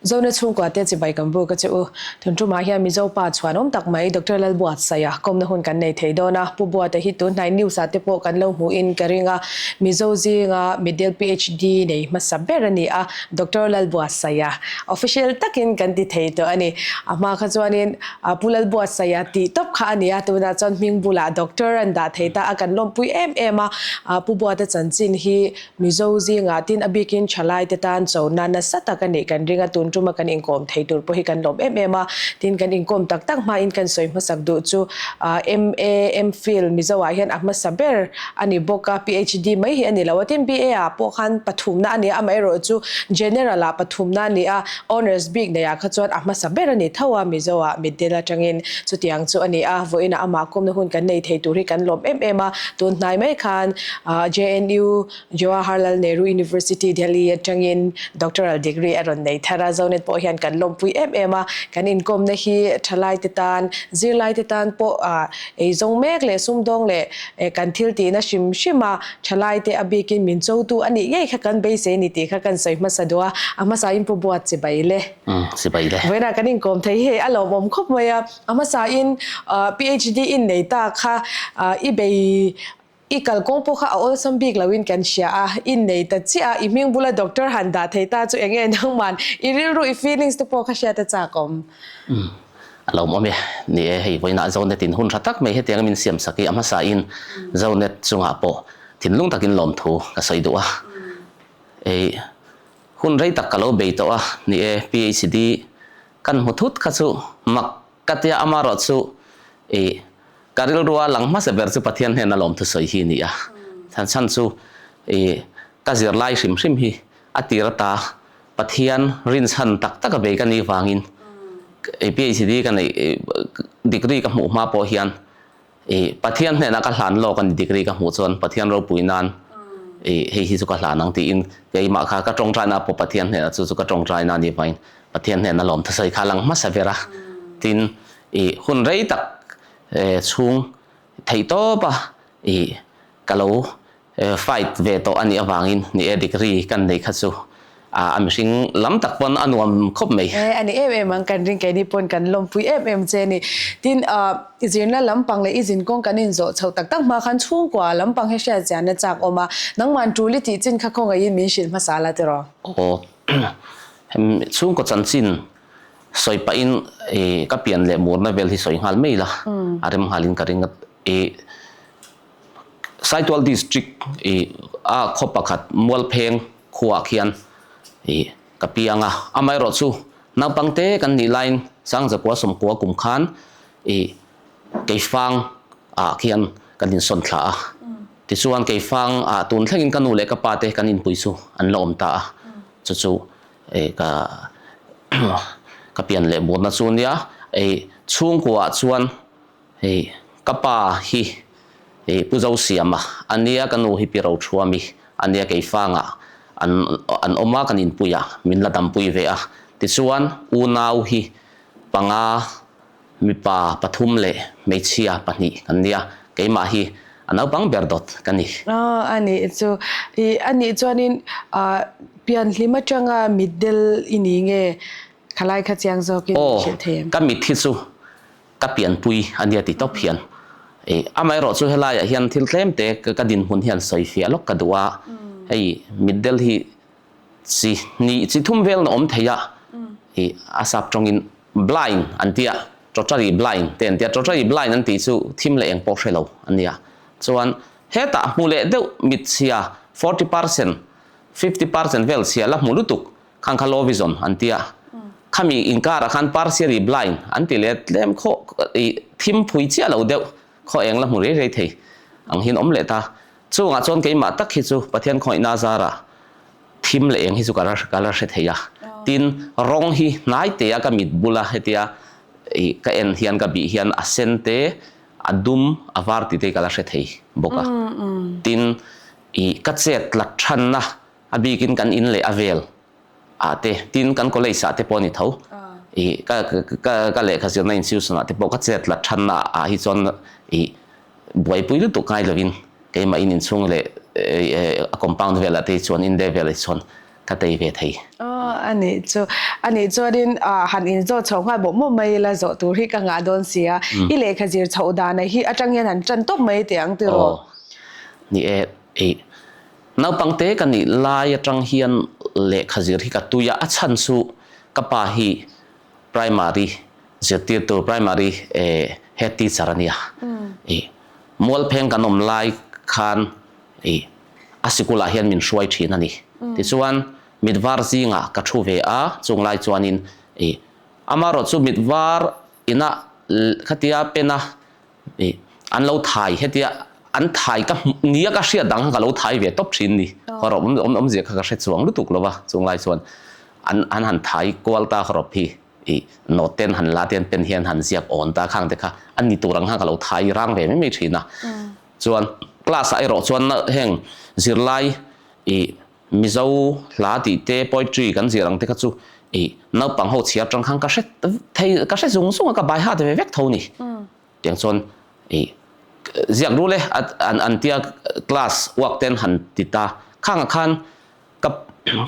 Zona chhungkua te chibai kan buk a che u. Tun tumah hian Mizo pa chhuanawm tak mai Doctor Lalbuatsaia kawmna hun kan nei thei dawn a. Pu Buata hi tunhnai news ah te pawh kan lo hmuh in ka ring a. Mizo zinga Middle PhD nei hmasa ber a ni a, Doctor Lalbuatsaia official takin kan ti thei tawh a ni. A hma kha chuanin Pu Lalbuatsaia tih tawp kha a ni a, tunah chuan hming bulah Doctor an dah thei ta a, kan lawmpui em em a. Pu Buata chanchin hi Mizo zingah tin a bikin thalaite tan chona nasa tak a nih kan ring a, tun tuma kan inkawm thei tur pawh hi kan lawm em em a. Tin, kan inkawm tak tak hmain kan sawi hmasak duh chu MA, MPhil Mizoah hian a hmasa ber a ni bawk a, PhD mai hi a ni lo a. Tin, BA ah pawh khan pathumna a ni a, amaherawh chu General ah pathumna a ni a, Honours bik neihah kha chuan a hmasa ber a ni tho a, Mizoah mitdel atangin chutiang chu a ni a. Vawiinah amah kawmna hun kan nei thei tur hi kan lawm em em a, tun hnai mai khan JNU, Jawaharlal Nehru University, Delhi atangin Doctoral degree a rawn nei thar a, Zonet pawh hian kan lawmpui em em a, kan inkawmna hi thalaite tan, zirlaite tan pawh eizawng mek leh sumdawng leh kan thil tihna hrim hrim a, thalaite a bikin min chotu a nih ngei kha kan beisei ni tih kha kan sawi hmasa duh a, a hmasain Pu Buat chibai le. Chibai le. Vawiinah kan inkawm thei hi hei a lawmawm khawp mai a, a hmasain PhD in nei ta kha i bei I kalkawng pawh kha a awlsam bik loin kan hria a, i nei ta chiah a, i hming bula doctor han dah thei ta chu eng nge nangman i rilru i feelings te pawh kha hriat a chak awm. Umm a lo awm e, ni e hei vawiinah Zonet in hun tha tak mai hetianga min siam sak hi a hmasa in Zonet chungah pawh thinlung takin lawmthu ka sawi duh a, ei hun rei tak ka lo bei tawh a, ni e PhD kan hmu thut kha chu mak Ka tia amarawh chu i ka rilrua lang hmasa ber chu Pathian hnena lawmthu sawi hi a ni a. Chhan chhan chu i ka zirlai hrim hrim hi a tir ata Pathian rinchhan tak tak a bei ka nih vangin i PhD ka neih degree ka hmuh hma pawh hian I Pathian hnenah ka hlan lawk a ni degree ka hmuh chuan Pathian ropui nan i hei hi chu ka hlan ang tiin keimah kha ka tawngtaina pawh Pathian hnenah chu chu ka tawngtaina a nih vangin Pathian hnena lawm thusawi kha a lang hmasa ber a. Tin, i hun rei tak chhung theihtawp a i ka lo Fight ve tawh a nih avangin ni e degree kan nei kha chu a mihring lam tak pawn a nuam khawp mai. E a ni em em ang kan ring keini pawn kan lawmpui em em che a ni. Tin i zirna lampang leh i zinkawng kan inzawh chhoh tak tak hma khan chhungkua lampang hi hriat ziahna chak awm a, nangman tul i tih chin kha khawngaihin min hrilh hmasa la tiraw? Aw chhungkaw chanchin sawi pahin ka pian leh murna vel hi sawi nghal mai la a rem nghalin ka ring a i. Saitual District i a khaw pakhat Mualpheng khuaah khian i ka piang a, amaherawh chu naupangte kan nih laiin Sangzakua Sawmkua kum khan i Keifang ah khian kan insawn thla a, tichuan Keifang ah tun thlengin ka nu leh ka pa te kan inpui chu an la awm ta a, chu chu i ka ka pian leh murna chu nia, i chhungkuaah chuan Hei ka pa hi hei Pu Zosiama a nia, ka nu hi Pi Rothuami a nia, Keifanga an an awm a, kan inpui a, min la dampui ve a. Tichuan unau hi panga mipa pathum leh hmeichhia pahnih kan nia, keimah hi a naupang ber dawt ka ni. Aw a nih chu, i a nih chuanin ah pianhlim atanga mitdel i ni nge khalai kha chiang zawkin min hrilh thei em? Aw ka mit hi chu Ka pianpui a nia ti tawp hian e amaherawh chu helaiah hian thil tlem te ka dinhmun hian sawi fiah lawk ka duh a, hei mitdel hi chi hnih chi thum vel na awm thei a, i a sap tawngin blind an tia totally blind te an tia, totally blind an tih chu thim leh eng pawh hre lo an nia, chuan hetah hmu leh deuh mitchhia 40% 50% vel chhia la hmu lutuk Khang kha low vision an ti a, khami inkarah khan partially blind an ti leh tlem khaw ih thim phui chiah lo deuh khaw eng la hmu rei rei thei ang hian awm leh ta. Chungah chuan keimah tak hi chu Pathian khawngaihna zarah thim leh eng hi chu ka la ka la hre thei a. Tin, rawng hi hnai te a ka mit bula hetia ih ka en hian ka bih hian a sen te, a dum, a var tih te hi ka la hre thei bawk a. Tin, ih ka chet lat thanna A bikin kan in leh a vel ah te, tin kan college ah te pawh a ni tho. Ih ka ka ka lehkha zirna institution ah te pawh ka chet la thanna ah hi chuan ih buaipui lutuk ngai lovin keimah in inchhung leh a compound velah te hi chuan in leh velah hi chuan ka tei ve thei. Aw A nih chu. A nih chuanin han inzawt chho nghal mawp mawp mai ila zawh tur hi ka ngah dawn si a. I lehkha zir chhoh dana hi atang hian han tan tawp mai teh ang tiraw? Aw. Ni e, ih. Naupangte ka nih lai atang hian lehkha zir hi ka tui a, a chhan chu ka pa hi primary zirtirtu, primary head teacher a nia. Ih. Mualpheng kan awm lai khan ih a sikulah hian min hruai thin a ni. Tichuan mit var zingah ka thu ve a, chung lai chuanin ih amaherawh chu mit var inah khatia pena ih an lo thai hetia an thai ka hmuh nia ka hriat dang khan ka lo thai ve tawp thin ni. Hawrawp awm awmzia kha ka hre chuang lutuk lo va, chung lai chuan an an han thai kual ta hawrawp hi. Ih note ten han la te hian pen hian han ziak awn ta khang te kha a ni tur ang khan ka lo thai rang ve mai mai thin a. Chuan class ah erawh chuan heng zirlai ih Mizo hla tih te poetry kan zir ang te kha chu ih naupang ho chhiar tang khan ka hre thei ka hre zung zung a ka bai hat ve vek tho ni. Tiang chuan ih ziak rul e an an tia class work ten han ti ta khangah khan Ka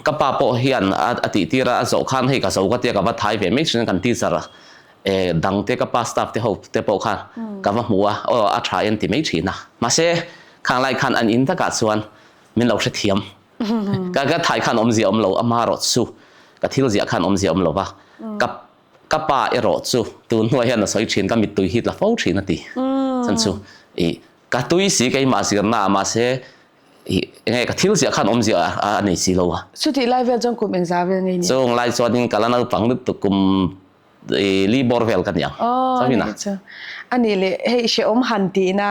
ka pa pawh hian a tih tir a, a zawh khan hei ka zo ka tia ka va thai ve mai thin a kan teacher a e dang te ka pa staff te ho te pawh khan ka va hmu a aw a tha en ti mai thin a mahse khang lai khan an in takah chuan min lo hrethiam ka ka thai khan awmzia awm lo ama erawh chu ka thil ziah khan awmzia awm lo va ka ka pa erawh chu tun hnuah hian a sawi thin ka mittui hi tla fo thin a ti chhan chu ih ka tui si keimah zirna ah mahse Ih, enge ka thil ziah khan awmzia a nei si lo a. Chutih lai vel chuan kum engzah vel ngei ni? Chung lai chuanin ka la naupang lutuk kum li bawr vel ka ni ang. Aw, a nih chu. A nih leh hei hrehawm han tihna,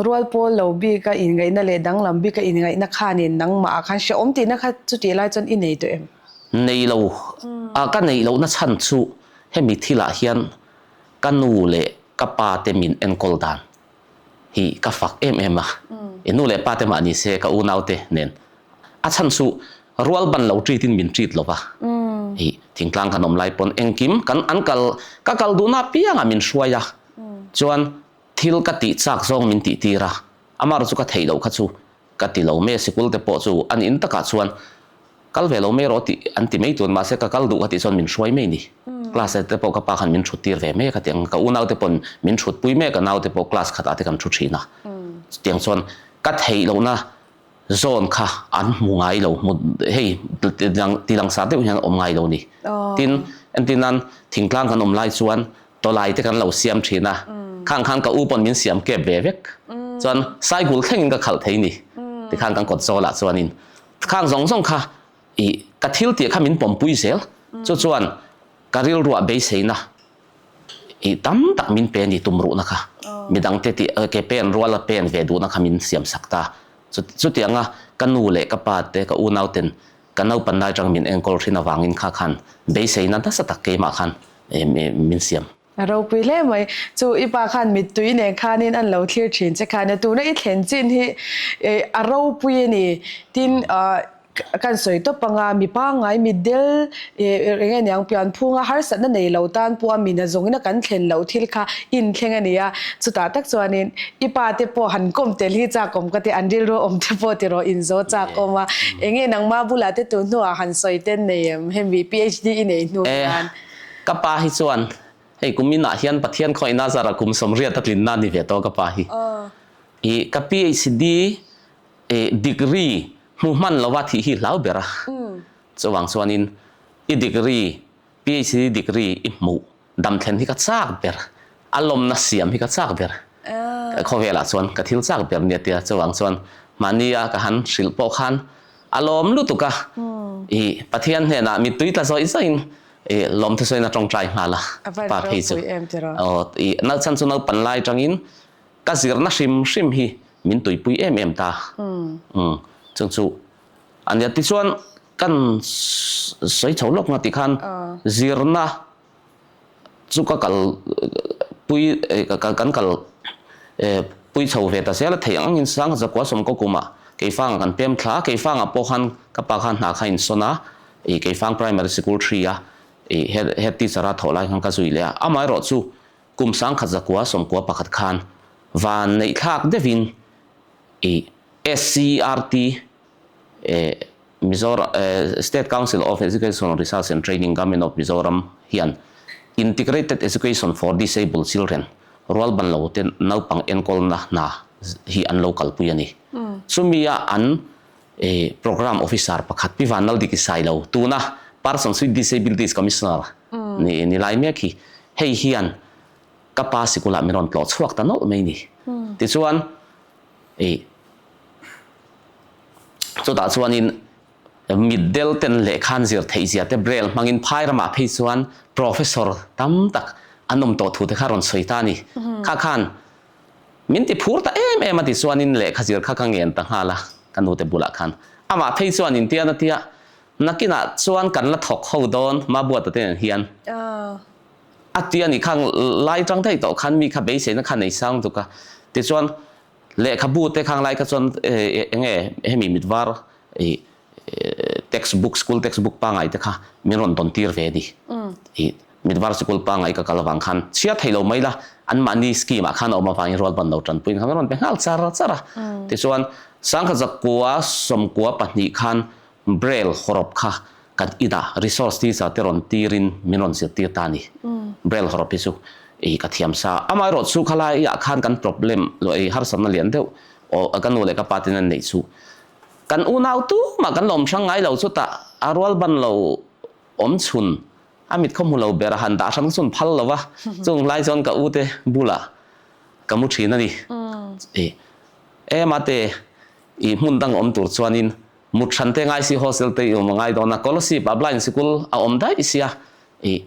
rual pawl lo bika inngaihna leh danglam bika inngaihna khanin nangmah ah khan hrehawm tihna kha chutih lai chuan i nei tawh em? Nei lo. A, ka neih lohna chhan chu hemi thilah hian ka nu leh ka pa te min enkawl dan hi ka fak em em a, i nu leh pa te mah ni se ka unau te nen a chhan chu rual ban lo treat in min treat lo va, i thingtlang kan awm lai pawn engkim kan an kal ka kal duhna apiangah min hruai a, chuan thil ka tih chak zawng min tih tir a, amaherawhchu chu ka theih loh kha chu ka ti lo mai a, sikul te pawh chu an in takah chuan Kal ve lo mai rawh tih an ti mai tun mahse ka kal duh ka tih chuan min hruai mai ni. Class te pawh ka pa khan min thut tir ve mai a ka ti ang, ka unau te pawn min thut pui mai a ka nau te pawh class khatah te kan thu thin a. Chutiang chuan ka theih lohna zawn kha an hmu ngai lo, hmu hei ti langsar deuh hian a awm ngai lo ni. Tin, entir nan thingtlang kan awm lai chuan tawlai te kan lo siam thin a, khang khan ka u pawn min siam kep ve vek. Chuan cycle thlengin ka khalh thei ni. Tikhan kan kawt zawlah chuanin Khang zawng zawng kha i ka thil tih kha min pawmpui zel. Chu chuan ka rilruah beiseina i tam tak min pe a ni tumruhna kha. Midangte tih ke pen ruala pen ve duhna kha min siam sak ta. Chutianga ka nu leh ka pa te ka unau ten ka naupan lai atang min enkawl thin avangin kha khan beiseina nasa tak keimah khan min siam. A ropui hle mai. Chu i pa khan mittui nen khanin an lo thlir thin che khan a tuna i thlen chin hi a ropui a ni. Tin kan sawi tawp anga mi pangngai mitdel eng nge niang pianphunga harsatna nei lo tan pawha mina zawngina kan thlen loh thil kha inthleng a ni a. Chutah tak chuanin i pa te pawh han kawm tel hi chak awm ka ti an rilru awm te pawh tiraw inzaw chak awm a. Eng nge nangma bulah te tun hnuah han sawi ten nei em hemi PHD i nei hnu hian. Ka pa hi chuan, hei kum inah hian Pathian khawihna zara kum 80 a tlinna a ni ve tawh ka pa hi. I ka PhD degree hmu hman lova thih hi hlau ber a. Chuvang chuanin i degree, PhD degree i hmuh dam thlen hi ka chak ber, a lawmna siam hi ka chak ber. Khawvelah chuan ka thil chak ber nia tia chuvang chuan mahnia ka han hrilh pawh khan a lawm lutuk a. I Pathian hnenah mittui tla zawih zawihin I lawmthu sawiin a tawngtai nghal a, pa phei chu. Aw, i nalchhan chu naupan lai atangin ka zirna hrim hrim hi min tuipui em em ta. Umm, chung chu a nia. Tichuan kan sawi chho lawk nga tikhan zirna chu ka kal pui, kan kal pui chho ve ta zel a, theih ang angin Sangha Zakua Sawmkaw kumah Keifangah kan pem thla a, Keifangah pawh khan ka pa khan hna kha a insawn a, I Keifang Primary Sikul 3 a i head head teacher a thawh lai khan ka zui leh a, amaherawh chu kum 1991 khan van neih thlak deuhin i SCERT eh. Mizoram State Council of Educational Research and Training Government of Mizoram hian Integrated Education for Disabled Children rualban lo te naupang enkawlna hna hi an lo kalpui a ni. Chumi a an Programme Officer pakhat Pi Vanlaldiki Sailo tuna Persons with Disabilities Commissioner ni lai mek hi hei hian ka pa sikulah min rawn tlawh chhuak ta nawlh mai ni. Tichuan Chutah chuanin mitdel ten lehkha an zir theih zia te Braille hmangin phai ramah phei chuan professor tam tak an awm tawh thu te kha rawn sawi ta a ni. Kha khan min ti phur ta em em a ti chuanin lehkha zir kha ka ngen ta nghal a ka nute bulah khan. Amah phei chuan intian a tia nakinah chuan kan la thawk ho dawn Mabuata te nen hian a ti a ni. Khang lai tang daih tawh khan mi kha beiseina kha nei sang tuk a tichuan Lehkhabu te khang lai kha chuan eng nge hemi mit var ih text book school text book pangai te kha min rawn dawn tir ve a ni. Ih mit var sikul pangai ka kal avang khan chhiar thei lo mai la an mahni scheme ah khan a awm avangin rual ban lo tanpuiin kha min rawn pe nghal char char a. Tichuan sangkhat zakua sawmkua pahnih khan Braille hawrawp kha kan inah resource teacher te rawn tirin min rawn zirtir ta a ni. Braille hawrawp hi chu ei ka thiam sa. Amaherawh chu khalai ah khan kan problem ih harsatna lian deuh aw ka nu leh ka pa ten an neih chu kan unau tumah kan lawm hrang ngai lo chutah a rual ban lo awm chhun a mit khaw hmu lo ber a han dah hrang chhun phal lo va chung lai chuan ka u te bulah ka mu thin a ni. Ih ema te ih hmun dang awm tur chuanin Mut hran te ngai si hostel te i awm a ngai dawn a, Kolasib ah blind sikul a awm daih sia i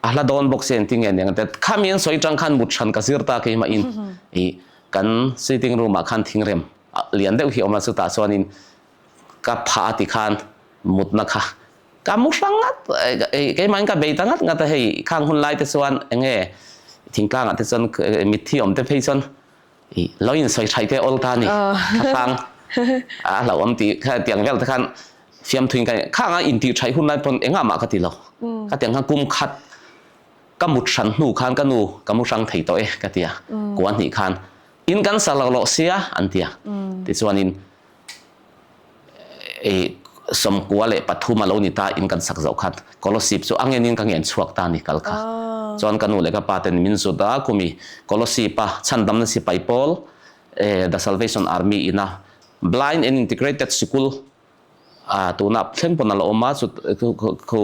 a hla dawn bawk sia engtin nge aniang te khami an sawi tang khan mut hran ka zir ta keimah in i kan sitting room ah khan thingrem lian deuh hi a awm a chutah chuanin ka phah a ti khan mutna kha ka mu hrang ngat keimah in ka bei ta ngat ngat a hei khang hun lai te chuan enge thingtlang ah te chuan mitthi awm te phei chuan I lo in sawi thaih te awl ta ni. Thlahrang a hlauhawm tih kha tiang vel te khan fiamthuin ka khang a intih thaih hun lai pawn engah mah ka ti lo. Ka tiang khan kum khat ka mut hran hnu khan ka nu ka mu hrang thei tawh e ka ti a. Kua hnih khan in kan sa lo loh sia an ti a. Tichuanin I 93 a lo ni ta in kan sak zoh khan Kolasib chu a ngen in ka ngen chhuak ta ni kal kha. Chuan ka nu leh ka pa ten min zut a kumi Kolasib a chhandamna sipai pawl The Salvation Army in a Blind and Integrated Sikul a tuna thleng pawn a la awm a chu khu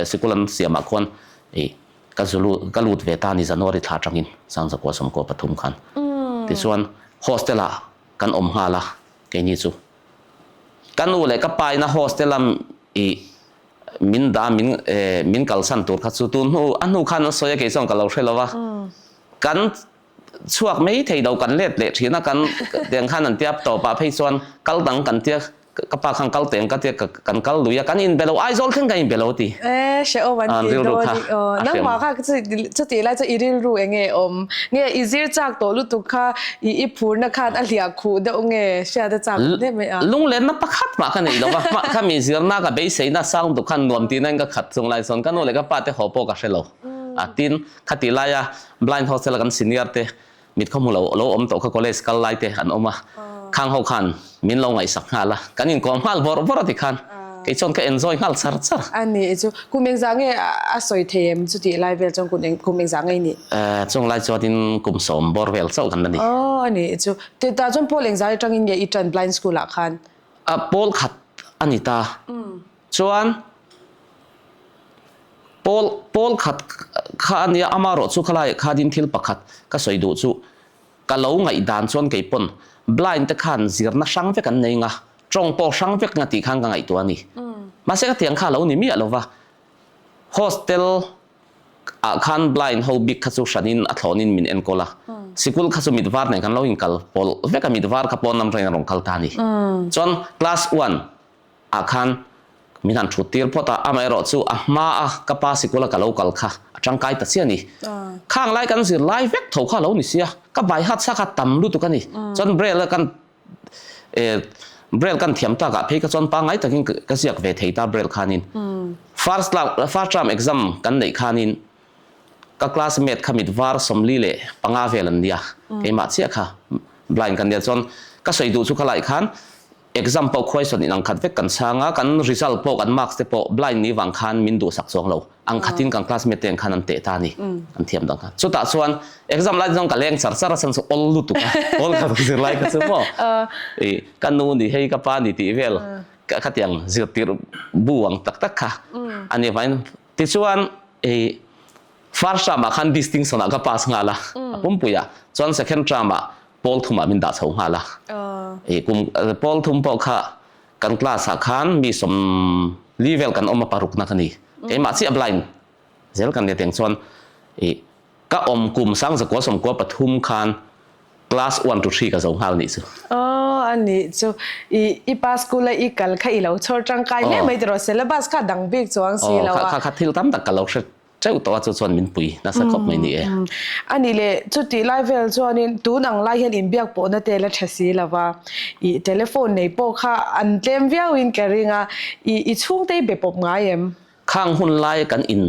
sikul an siam ah khuan i ka zu lut ka lut ve ta ni January thla atangin 1993 khan. Tichuan hostel ah kan awm nghal a keini chu. Ka nu leh ka pa ina hostel a ih min dah min min kalsan tur kha chu tun hnu a hnu khan an sawi a kei chuan ka lo hre lo va. Kan chhuak mai thei lo kan let leh thin a kan tiang khan an tia tawpah phei chuan kal dang kan tia ka pa khan kal teng ka tia kan kal lui a kan inbe lo Aizawl thleng kan inbe lo ti. E hrehawm an tih dawn i aw nangmah kha chutih lai chu i rilru eng nge awm nge i zir chak tawh lutuk kha i i phurna khan a hliah khuh deuh nge hriat a chak hle mai a. Lunglenna pakhat mah ka nei lo va hmah kha mi zirna ka beiseina sang duk khan nuam tihna in ka khat chung lai chuan ka nu leh ka pa te haw pawh ka hre lo a tin khatih laia blind hostel a kan senior te Mit khaw hmu lo lo awm tawh kha college kal lai te an awm a, khang ho khan min lo ngaihsak nghal a, kan inkawm nghal vawrh vawrh a ti khan kei chuan ka enjoy nghal char char. A ni chu kum engzah nge a sawi thei em chutih lai vel chuan kum engzah nge i nih? Chung lai chuanin kum sawm bawr vel chauh kan la ni. Aw a ni chu tah chuan pawl engzah atangin nge i tan blind school ah khan? Pawl khat a ni ta. Chuan Pawl pawl khat kha a nia, amarawh chu khalai khanin thil pakhat ka sawi duh chu ka lo ngaihdan chuan kei pawn blind te khan zirna hrang vek an nei nga, tawng pawh hrang vek nga tih khan ka ngaihtuah a ni. Mahse ka tiang kha a lo ni miah lo va, hostel ah khan blind ho bik kha chu hranin a thlawnin min enkawl a, sikul kha chu mit var nen khan lo inkal pawlh vek a, mit var kha pawn lam atangin a rawn kal ta a ni. Chuan class one ah khan min han thut tir phawt a, amaherawh chu a hma a ka pa sikul a ka lo kal kha a tangkai ta chiah a ni. Khang lai kan zir lai vek tho kha a lo ni sia, ka bai hat sa kha tam lutuk a ni. Chuan Braille a kan Braille kan thiam tak ah phei kha chuan pangngai takin ka ziak ve thei ta Braille khanin. First first term exam kan neih khanin ka classmate kha mit var 45 vel an nia, keimah chiah kha blind kan nia chuan ka sawi duh chu kha lai khan. Exam pawh question in ang khat vek kan chhang a, kan result pawh kan marks te pawh blind ni vang khan min duhsak chuang lo. Ang khatin kan classmate te ang khan an teh ta a ni, an thiam dang khan. Chutah chuan exam lai chuan ka leng char char a chhan chu awl lutuk a, awl khat zir lai kha chu maw i ka nu ni hei ka pa ni tih vel khatiang zirtir bu ang tak tak kha a ni avangin tichuan i first term ah khan distinction ah ka pass nghal a, a pumpui ah chuan second term ah pawl thumah min dah chho nghal a. I kum pawl thum pawh kha kan class ah khan mi sawm li vel kan awm a parukna ka ni. Keimah chiah blind zel kan ni teng chuan i ka awm kum sangzakua sawmkua pathum khan class one to three ka zo nghal nih chu. Aw a nih chu. I i pa school a i kal kha i lo chhawr tangkai hle mai tiraw syllabus kha dang bik chuang si lo a. Aw kha kha thil tam tak ka lo hre Teuh tawh a chu chuan min pui nasa khawp mai ni e. A nih leh chutih lai vel chuanin tun ang lai hian inbiak pawhna te la tha si lo va, i telephone nei pawh kha an tlem viauin ka ring a, i i chhungte i be pawp ngai em? Khang hun lai kan in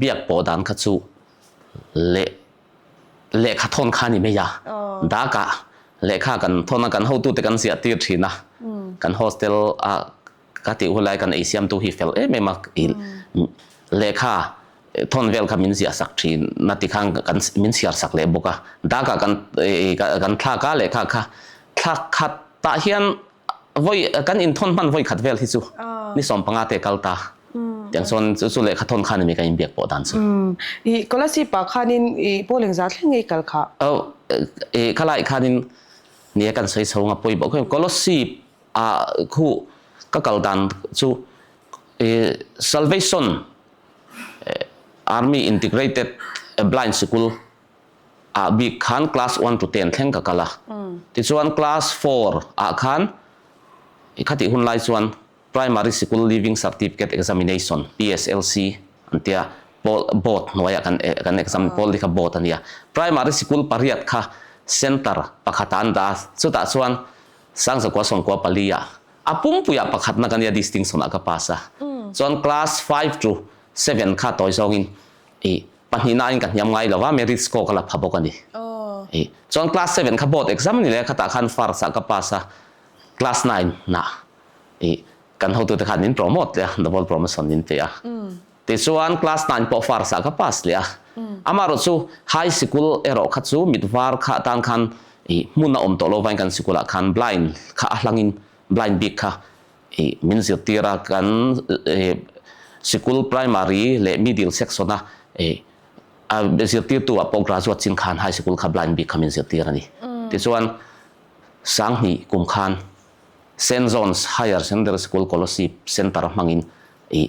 biak pawh dan kha chu leh lehkha thawn kha a ni mai a, dakah lehkha kan thawn a kan hotute kan ziah tir thin a, kan hostel a Ka tih hun lai kan ei siamtu hi fel em em a, i lehkha thawn vel kha min ziah sak thin na ti khan kan min chhiar sak leh bawk a. Dakah kan kan thlak a lehkha kha thlak khat tah hian vawi kan inthawn hman vawi khat vel hi chu ni 15 te kal ta. Tiang chuan chu chu lehkha thawn khan mi kan inbiak pawh dan chu. I Kolasib ah khanin i pawl engzah thleng nge i kal khah? Aw i khalai khanin nia kan sawi chho ang a pawimawh khawp mai. Kolasib Ah khu ka kal dan chu Salvation Army Integrated Blind Sikul ah bik khan class one to ten thleng ka kal a. Tichuan class four ah khan khatih hun lai chuan Primary Sikul Leaving Certificate Examination, PSLC, an tia pawl board hnuaiah kan kan exam pawl te kha board a nia. Primary Sikul pariat kha center pakhatah an dah a, chutah chuan Sangzakua sawmkua pali ah a pumpuiah pakhatna ka nia distinction ah ka pass a. Chuan class five to seven kha tawi zawngin i pahnihna in ka hniam ngai lo va, merit score ka la pha bawk a ni. I chuan class seven kha board exam a ni leh a, khatah khan first ah ka pass a, class nine ah i kan hotute khan min promote leh a, double promotion min pe a. Tichuan class nine pawh first ah ka pass leh a. Amaherawh chu high sikul erawh kha chu mit var kha atan khan ih hmun a awm tawh lo vain kan sikulah khan blind kha a hlangin blind bik kha ih min zirtir a kan ih sikul primary leh middle section a ih a zirtirtu ah pawh graduate chin khan high sikul kha blind bik kha min zirtir a ni. Tichuan sanghnih kum khan Saint John's Higher Secondary School Kolasib Centre hmangin ih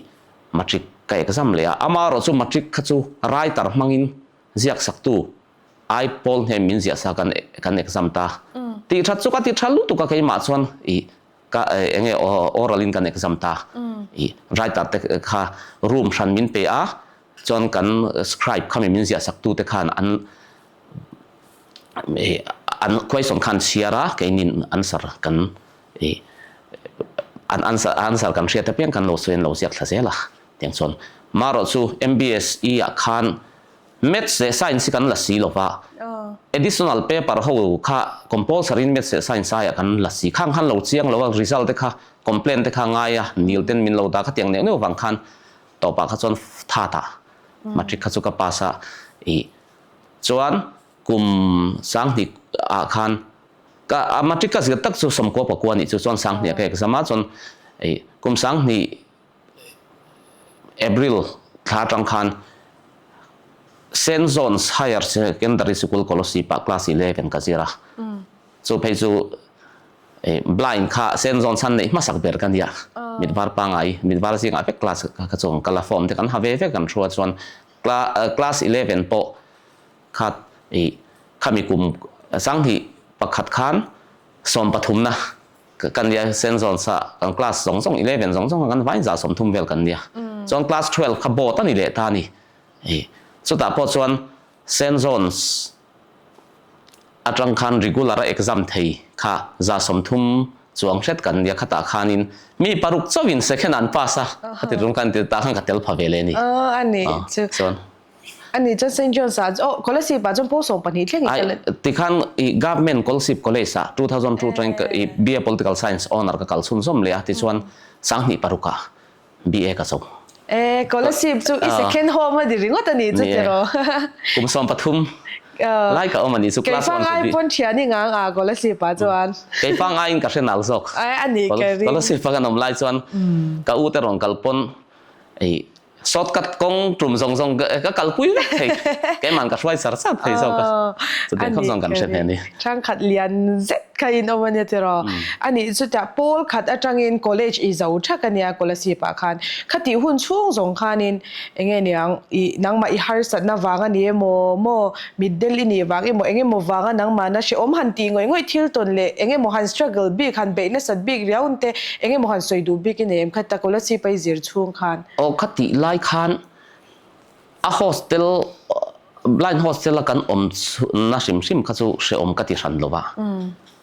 Matric ka exam leh a, amaherawh chu matric kha chu writer hmangin ziak saktu ai pawl hnem min ziah sa kan kan exam ta. Tih that chu ka ti tha lutuk a keimah chuan ih ka eng nge oral in kan exam ta. Ih writer te kha room hran min pe a, chuan kan scribe khami min ziah saktu te khan an ih an question khan chhiar a keinin answer kan I an answer answer kan hriat apiang kan lo sawi an lo ziak thla zel a tiang chuan marawh chu MBSE ah khan Maths leh Science hi kan la si lo va additional paper ho kha compulsory in Maths leh Science aiah kan la si khang khan lo chiang lo a result te kha complaint te kha ngai a nil ten min lo dah kha tiang neuh neuh vang khan tawpah kha chuan that ah matric kha chu ka pass a i chuan kum 2000 ah khan Ka a matric ka zir tak chu 94 nih chu chuan 2000 a ka exam a chuan ei kum 2000 April thla atang khan Saint John's Higher Secondary School Kolasib ah class 11 ka zir a chu phei chu ei blind kha Saint John's an neih hmasak ber ka nia mit var pangai mit var zingah vek class ka chuang kal a form te kan ha ve vek kan thu a chuan class 11 pawh Khat i khami kum 2001 khan 13na kan nia Saint John's ah kan class zawng zawng 11 zawng zawng kan vain 30 vel kan nia. Chuan class 12 kha board a ni leh ta a ni. I chutah pawh chuan Saint John's atang khan regular a exam thei kha 30 chuang hret kan nia khatah khanin mi paruk chauhin second an pass a khati tum kan ti tah khan ka tel pha ve leh a ni. Aw a ni chu. Chuan. Ani chuan Saint John's ah oh Kolasib ah chuan pawl 12 thleng i kal. Tikhan i Government Kolasib College ah 2002 atangin ka i BA Political Science honour ka kal chhunzawm leh a tichuan 2006 ah BA ka zo. E Kolasib chu i second home a ni ringawt a nih chu tiraw. Kum 13 lai ka awm a nih chu class one to B. Kei pangai pawn thian i ngang a Kolasib ah chuan. Kei pangaiin ka hre nal zawk. A nih ka ring. Kolasib a kan awm lai chuan ka u te rawn kal pawn i Shortcut kawng tum zawng zawng ka kalpui vek thei. Keimah ka hruai char char thei zawk a. Chutiang khawp zawng kan hre hne a ni. Ṭhangkhat lian zet kha in awm a nia tiraw. Anih chutah pawl khat aṭangin college i zo ṭhak a nia Kolasib ah khan. Khatih hun chhung zawng khanin eng nge niang i nangmah i harsatna vang a ni emaw maw mitdel i nih vang emaw eng emaw vanga nangmahna hrehawm han tih ngawih ngawih thil tawn leh eng emaw han struggle bik han beih nasat bik riau te eng emaw han sawi duh bik i nei em kha ta Kolasib a i zir chhung khan. Aw kha tih lai khan a hostel blind hostel a kan awm na hrim hrim kha chu hrehawm ka ti hran lo va,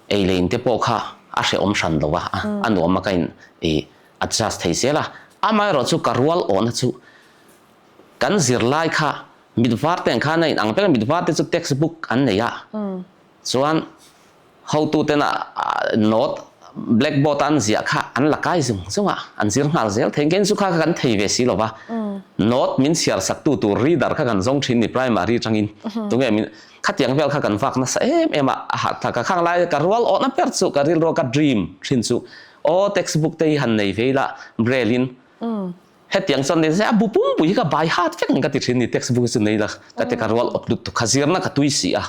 ei leh in te pawh kha a hrehawm hran lo va, a nuam a ka in ih adjust thei zel a, amaherawh chu ka rual awhna chu kan zirlai kha mit var te ang khan a in ang vek a, mit var te chu text book an nei a, chuan Hotuten a note blackboard a an ziah kha an la kai zung zung a, an zir nghal zel thei. Engken chu kha kha kan thei ve si lo va, note min chhiar sak tu tur reader kha kan zawng thin ni primary atangin. Tunge min khatiang vel kha kan vak nasa em em a, a hahthlak a. Khang lai ka rual awhna ber chu ka rilru a ka dream thin chu aw textbook te hi han nei ve ila braille in Hetiang chuan ni se a bu pumpui hi ka bai hat vek ang ka ti thin ni textbook hi chu nei la ka ti ka rual awp lut tuk kha zirna ka tui si a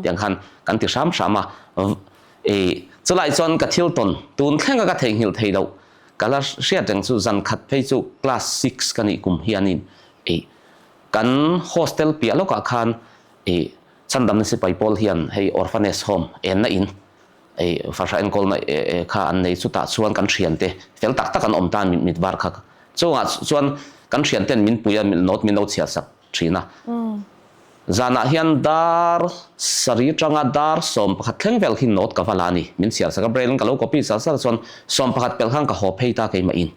tiang khan kan ti hram hram a e chulai chuan ka thil tawn tun thlenga ka theihnghilh thei loh ka la hriat reng chu zan khat phei chu class six ka nih kum hianin e kan hostel piah lawkah khan e Chandamna sipai pawl hian hei orphanage home enna in Ei fahrah enkawlna kha an nei chutah chuan kan thiante fel tak tak an awm ta mit var kha chungah chuan kan thianten min pui a note min lo chhiar sak thin a. Zanah hian dar sarih atanga dar 11 thleng vel khi note ka va la a ni min chhiar sak a braille in ka lo copy char char chuan 11 pelh khan ka haw phei ta keimah in.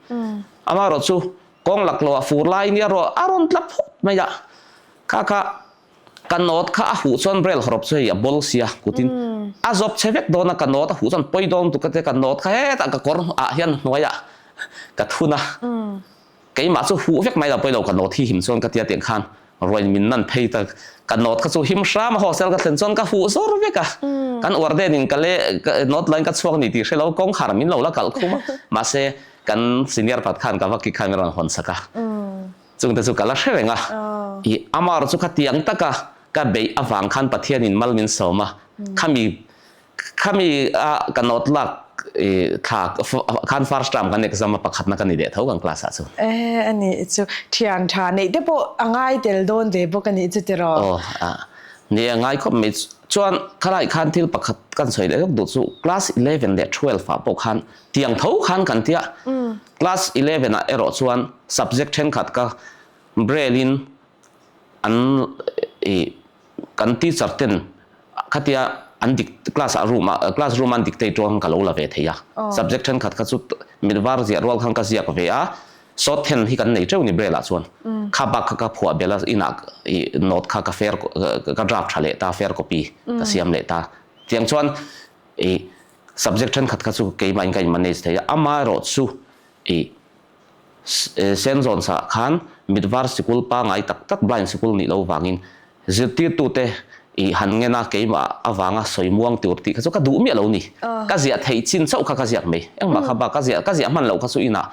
Amaherawhchu kawng laklawh a fur lai nia rawh a rawn tla phut mai a kha kha Ka note kha a huh chuan braille hawrawp chu hei a bawl sia kutin a zawp che vek dawn a ka note a huh chuan pawi dawn tuk a tia ka note kha hetah ka kawr ah hian hnuaiah ka thun a keimah chu huh vek mai lo pawi lo ka note hi him chuan ka tia tiang khan ruain min nan phei ta ka note kha chu him hram a hostel ka thlen chuan ka huh zawr vek a kan warden in ka le note lain ka chhuak a ni tih hre lo kawngkhar min lo la kalh khum a mahse kan senior pakhat khan ka va kik khan min rawn hawn sak a. Chungte chu ka la hre reng a, i amar chu khatiang taka ka beih avang khan Pathianin mal min sawm a, khami khami a ka note lak i thla khan first term kan exam a pakhatna ka ni leh tho kan class ah chu. E a nih chu thian tha neih te pawh a ngai tel dawn ve bawk a nih chu tiraw? Aw a ni a ngai khawp mai chuan khalai khan thil pakhat kan sawi leh lawk duh chu class 11 leh 12 ah pawh khan tiang tho khan kan tia Class 11 ah erawh chuan subject thenkhat ka braille in an ih kan teacher ten khatia an dic class ah room ah class room a an dictate rual khan ka lo la ve thei a. Subject thenkhat kha chu mit var ziah rual khan ka ziak ve a, shorthand hi kan nei teuh ni braille ah chuan. Kha bak kha ka phuah belh a inah ih note kha ka fair ka draft tha leh ta fair copy ka siam leh ta. Tiang chuan ih Subject thenkhat kha chu keimah in ka in manage thei a, amaherawh chu i Saint John's ah khan mitvar sikul pangai tak tak blind sikul nih loh vangin zirtirtute i han ngen a keimah avanga sawi muang tur tih kha chu ka duh miah lo ni. Ka ziah theih chin chauh kha ka ziak mai. Engmah kha bak ka ziah ka ziah hman loh kha chu inah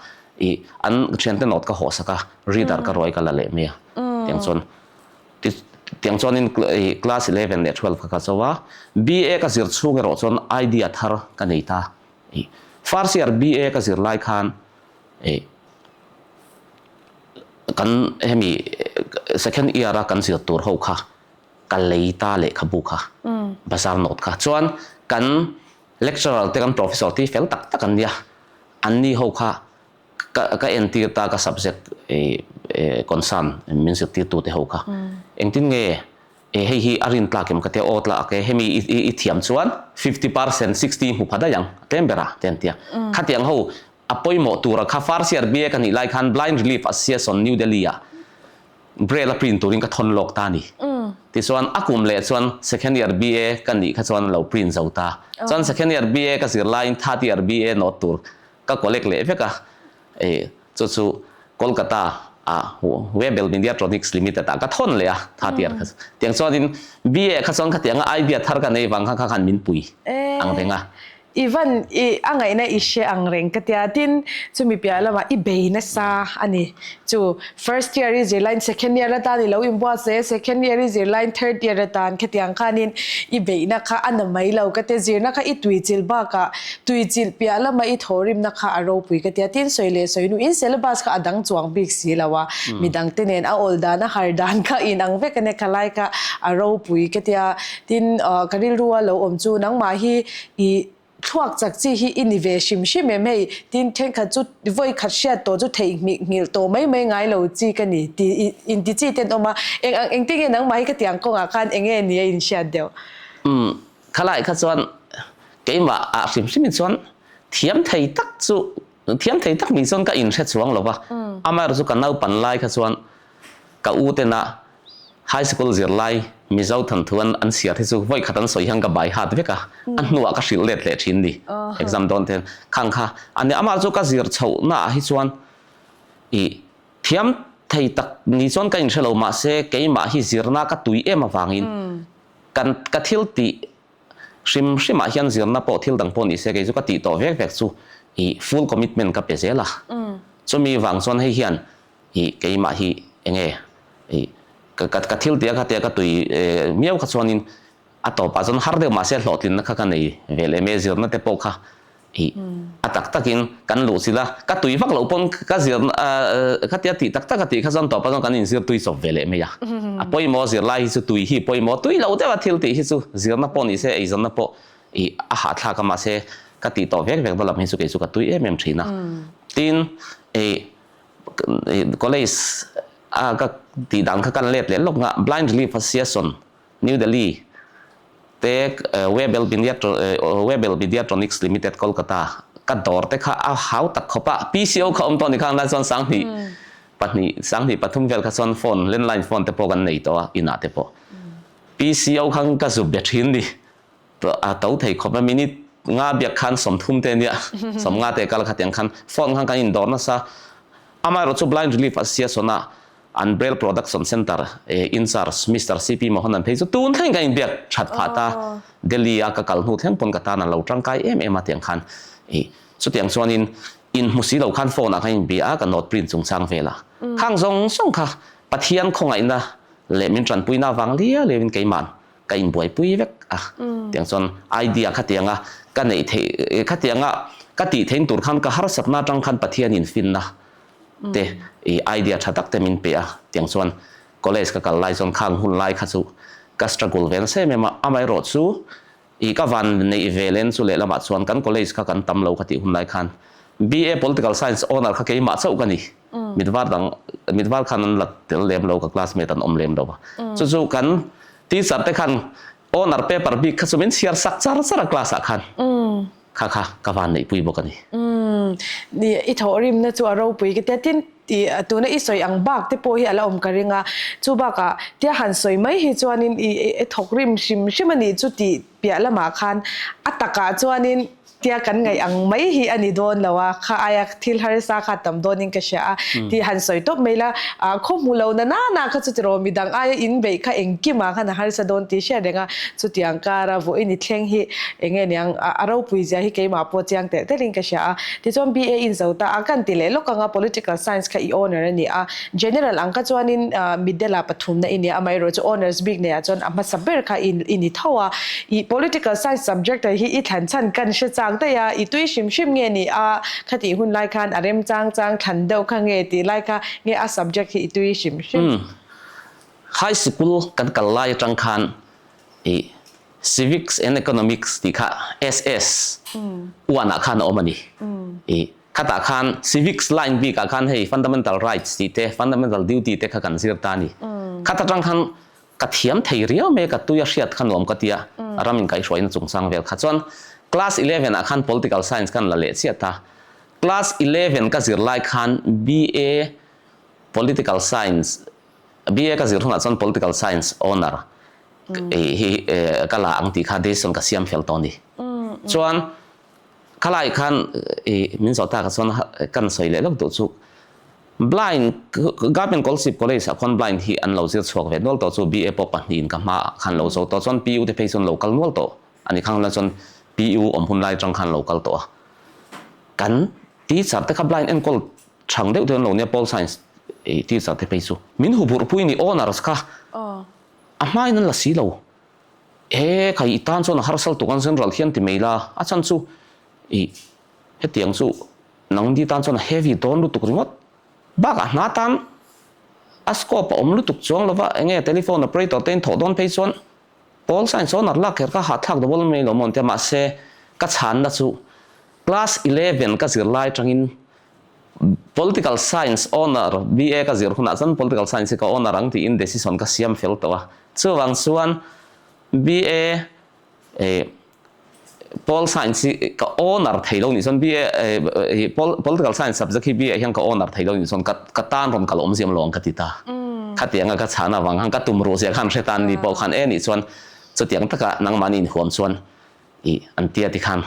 i an thiante note ka hawhsak a, reader ka ruai ka la leh mai a tiang chuan. Tiang chuanin class 11 leh 12 kha ka zo a, BA ka zir chhung erawh chuan idea thar ka nei ta. First year BA ka zir lai khan kan hemi second year a kan zir tur ho kha ka lei ta lehkhabu kha, bazar note kha. Chuan kan lecturer te kan professor te hi fel tak tak an nia, anni ho kha Ka ka entir ta ka subject concern min zirtirtu te ho kha engtin nge hei hi a rin tlak em ka tia aw tlak e hemi i thiam chuan 50% 60 hmu pha daih ang a tlem ber a te an tia khatiang ho a pawimawh tura kha first year BA ka nih lai khan Blind Relief Association New Delhi ah. Braille a print turin ka thawn lawk ta a ni. Tichuan a kum leh chuan second year BA ka nih kha chuan lo print zo ta. Chuan second year BA ka zir laiin third year BA note tur ka collect leh vek a. Chu chu Kolkata ah Webel Mediatronics Limited ah ka thawn leh a third year kha chu. Tiang chuanin BA kha chuan khatianga idea thar ka nei vang kha kha khan min pui ang reng a. I van i a ngaihna i hre ang reng ka tia tin chumi piah lamah i bei nasa a ni. Chu first year i zir laiin second year atan i lo inbuatsaih a, second year i zir laiin third year atan khatiang khanin i beihna kha a na mai lo ka tia, zirna kha i tuichilh bakah tuichilh piah lama i thawhrimna kha a ropui ka tia. Tin sawi leh sawi hnu in syllabus kha a dang chuang bik si lo a, midang te nen a awl dan a har dan kha inang vek a nia khalai kha a ropui ka tia. Tin ka rilrua lo awm chu nangmah hi I thluak chak chi hi i ni ve hrim hrim em hei? Tin, thenkhat chu vawi khat hriat tawh chu theih nghilh tawh mai mai ngai lo chi ka ni ti i inti chi te an awm a. Eng ang engtin nge nangmah hi ka tiang kawngah khan eng nge ni a inhriat deuh? Umm, khalai kha chuan keimah ah hrim hrimin chuan thiam thei tak chu thiam thei tak ni chuan ka inhre chuang lo va. Amaherawhchu chu ka naupan lai kha chuan ka u tena High School zirlai Mizo thanthu an an chhiar hi chu vawi khat an sawi hian ka bai hat vek a, a hnuah ka hrilh let leh thin ni. Exam dawn te hian khang kha a nia. Amah chu ka zir chhohnaah hi chuan i thiam thei tak ni chuan ka inhre lo mahse keimah hi zirna ka tui em avangin kan ka thil tih hrim hrimah hian zirna pawh thil dang pawh ni se kei chu ka tih tawh vek vek chu i full commitment ka pe zel a. Chumi vang chuan hei hian I keimah hi enge i ka ka ka thil tia kha tia ka tui miau kha chuanin a tawpah chuan har deuh mahse hlawhtlinna kha ka nei ve leh mai a zirna te pawh kha i a tak takin kan luh chilh a ka tui vak loh pawn ka zirna khatia tih tak tak a tih kha chuan tawpah chuan kan inzir tui chawp ve leh mai a a pawimawh zirlai hi chu tui hi pawimawh tui lo deuh a thil tih hi chu zirna pawh ni se eizawnna pawh i a hahthlak a mahse ka tih tawh vek vek na lam hi chu kei chu ka tui em em thin a tin i College a ka tih dan kha kan let leh lawk nga Blind Relief Association New Delhi te Webel Webel Mediatronics Limited Kolkata ka dawr te kha a hau tak khawp a PCO kha awm tawh ni khang lai chuan sanghnih pahnih sanghnih pathum vel kha chuan phone landline phone te pawh kan nei tawh a inah te pawh PCO khan ka zuk be thin ni. A to thei khawp a, minute nga biak khan 30 te ania, 50 te kal kha tiang khan phone khan kan indawr nasa. Amaherawh chu Blind Relief Association a an Braille Production Centre in charge Mister CP Mohan an phei chu tun thleng kan inbiak that phah ta. Delhi a ka kal hnu thleng pawn ka tan a lo tangkai em em a tiang khan i chutiang chuanin inhmu si lo khan phone ah khan inbia a ka note print chungchang vel a. Khang zawng zawng kha Pathian khawngaihna leh min tanpuina avang liau liauin keimah ka inbuaipui vek a tiang chuan idea khatianga ka neih theih khatianga ka tih theih tur khan ka harsatna atang khan Pathian in finna te i idea tha tak te min pe a tiang chuan college ka kal lai chuan khang hun lai kha chu ka struggle ve nasa em em a amaherawh chu i ka van neih ve len chu lehlamah chuan kan college kha kan tam lo ka tih hun lai khan BA Political Science honour kha keimah chauh ka ni. Mitvar dang mitvar khan an la tel lem lo ka classmate an awm lem lo a. Chu chu kan teacher te khan honour paper bik kha chu min chhiar sak char char a class ah khan. Kha kha ka van neih pui bawk a ni. Ni i thawhrimna chu a ropui ka tia tin i tuna i sawi ang bak te pawh hi a la awm ka ring a. Chu bakah tia han sawi mai hi chuanin i thawkrim hrim hrim a nih chu tih piah lamah khan a takah chuanin Tia kan ngaih ang mai hi a ni dawn lo a, kha aia thil harsa kha tam dawnin ka hria a, tih han sawi tawp mai la, khaw hmu lo na nana kha chu tiraw midang aia in beih kha engkimah khan a harsa dawn tih hriat reng a, chutiang kara vawiin i thleng hi eng nge niang a ropui zia hi keimah pawh chiang telh telhin ka hria a, tichuan BA in zo ta a, kan ti leh lawk ang a, Political Science kha i honour a ni a, General ang kha chuanin Middle-ah pathumna i nia, amaherawhchu honours bik neiah chuan a hmasa ber kha i ni tho a. I political science subject ah hi i thlan chhan kan hre chak daih a, i tui hrim hrim nge ni a, khatih hun lai khan a rem chang chang thlan deuh kha nge tih lai kha nge a subject hi i tui hrim hrim. Umm. High sikul kan kal lai atang khan i Civics and Economics tih kha SS uan ah khan a awm a ni. I khatah khan Civics line bik ah khan hei Fundamental Rights tih te Fundamental Duty te kha kan zir ta a ni. Khat atang khan Ka thiam thei riau mai a, ka tui a hriat kha nuam ka ti a, ram inkaihhruaina chungchang vel kha. Chuan class 11 ah khan political science khan la leh chiat a, class 11 ka zir lai khan BA political science BA ka zir hunah chuan Political Science Honour hi ka la ang tih kha decision ka siam fel tawh a ni. Chuan khalai khan min zawh takah chuan kan sawi leh lawk duh chu Blind Government Kolsip College ah khuan blind hi an lo zir chhuak ve nual tawh chu BA pawh pahnihin ka hmaah khan lo zo tawh chuan PU te phei chuan lo kal nual tawh a ni khang la chuan PU awm hun lai atang khan lo kal tawh a. Kan teacher te kha blind enkawl Chhang deuh deuh an lo nia Pol Science teacher te phei chu. Min huburh pui ni honours kha a hmain an la si lo. He khai i tan chuan a harsal tuk an general hian ti mai la a chhan chu i hetiang chu nangni tan chuan a heavy dawn lutuk ringawt. Bakah hna tan a scope a awm lutuk chuang lova enge telephone operator te in thawh dawn phei chuan Pol Science honour lak kher kha hahthlak double mai lo maw an tia mahse ka chhanna chu Class 11 ka zir lai atangin Political Science Honour BA ka zir hunah chuan Political Science hi ka honour ang tiin decision ka siam fel tawh a. Chuvang chuan BA Pol Science hi ka honour thei lo nih chuan BA Political Science subject hi BA hian ka honour thei lo nih chuan ka tan rawn kal awmziam lo ang ka ti ta. Khatianga ka chhan avang khan ka tum ruh zia khan hre tan ni pawh khan e nih chuan chutiang taka nangmahni inhuam chuan I an tia ti khan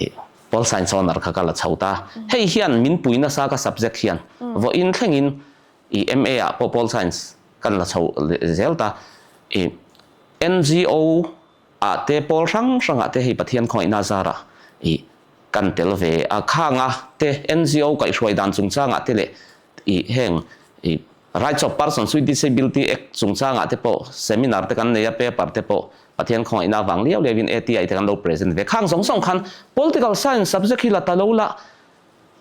i Pol Science Honour kha ka la chho ta. Hei hian min pui nasa ka subject hian vawiin thlengin i MA ah pawh Pol Science kan la chho zel ta. I NGO ah te pawl hrang hrang ah te hei Pathian khawngaihna zarah i kan tel ve a. Khanga te NGO kaihhruai dan chungchangah te leh i heng i Rights of Persons with Disability Act chungchangah te pawh seminar te kan nei a, paper te pawh Pathian khawngaihna avang liau liauin ATI te kan lo present ve. Khang zawng zawng khan Political Science subject hi la ta lo la,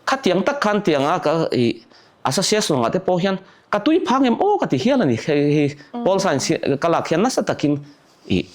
khatiang tak khan tianga ka i association ah te pawh hian ka tui phang em aw ka ti hial a ni. Hei hi Pol Science hi ka lak hian nasa takin i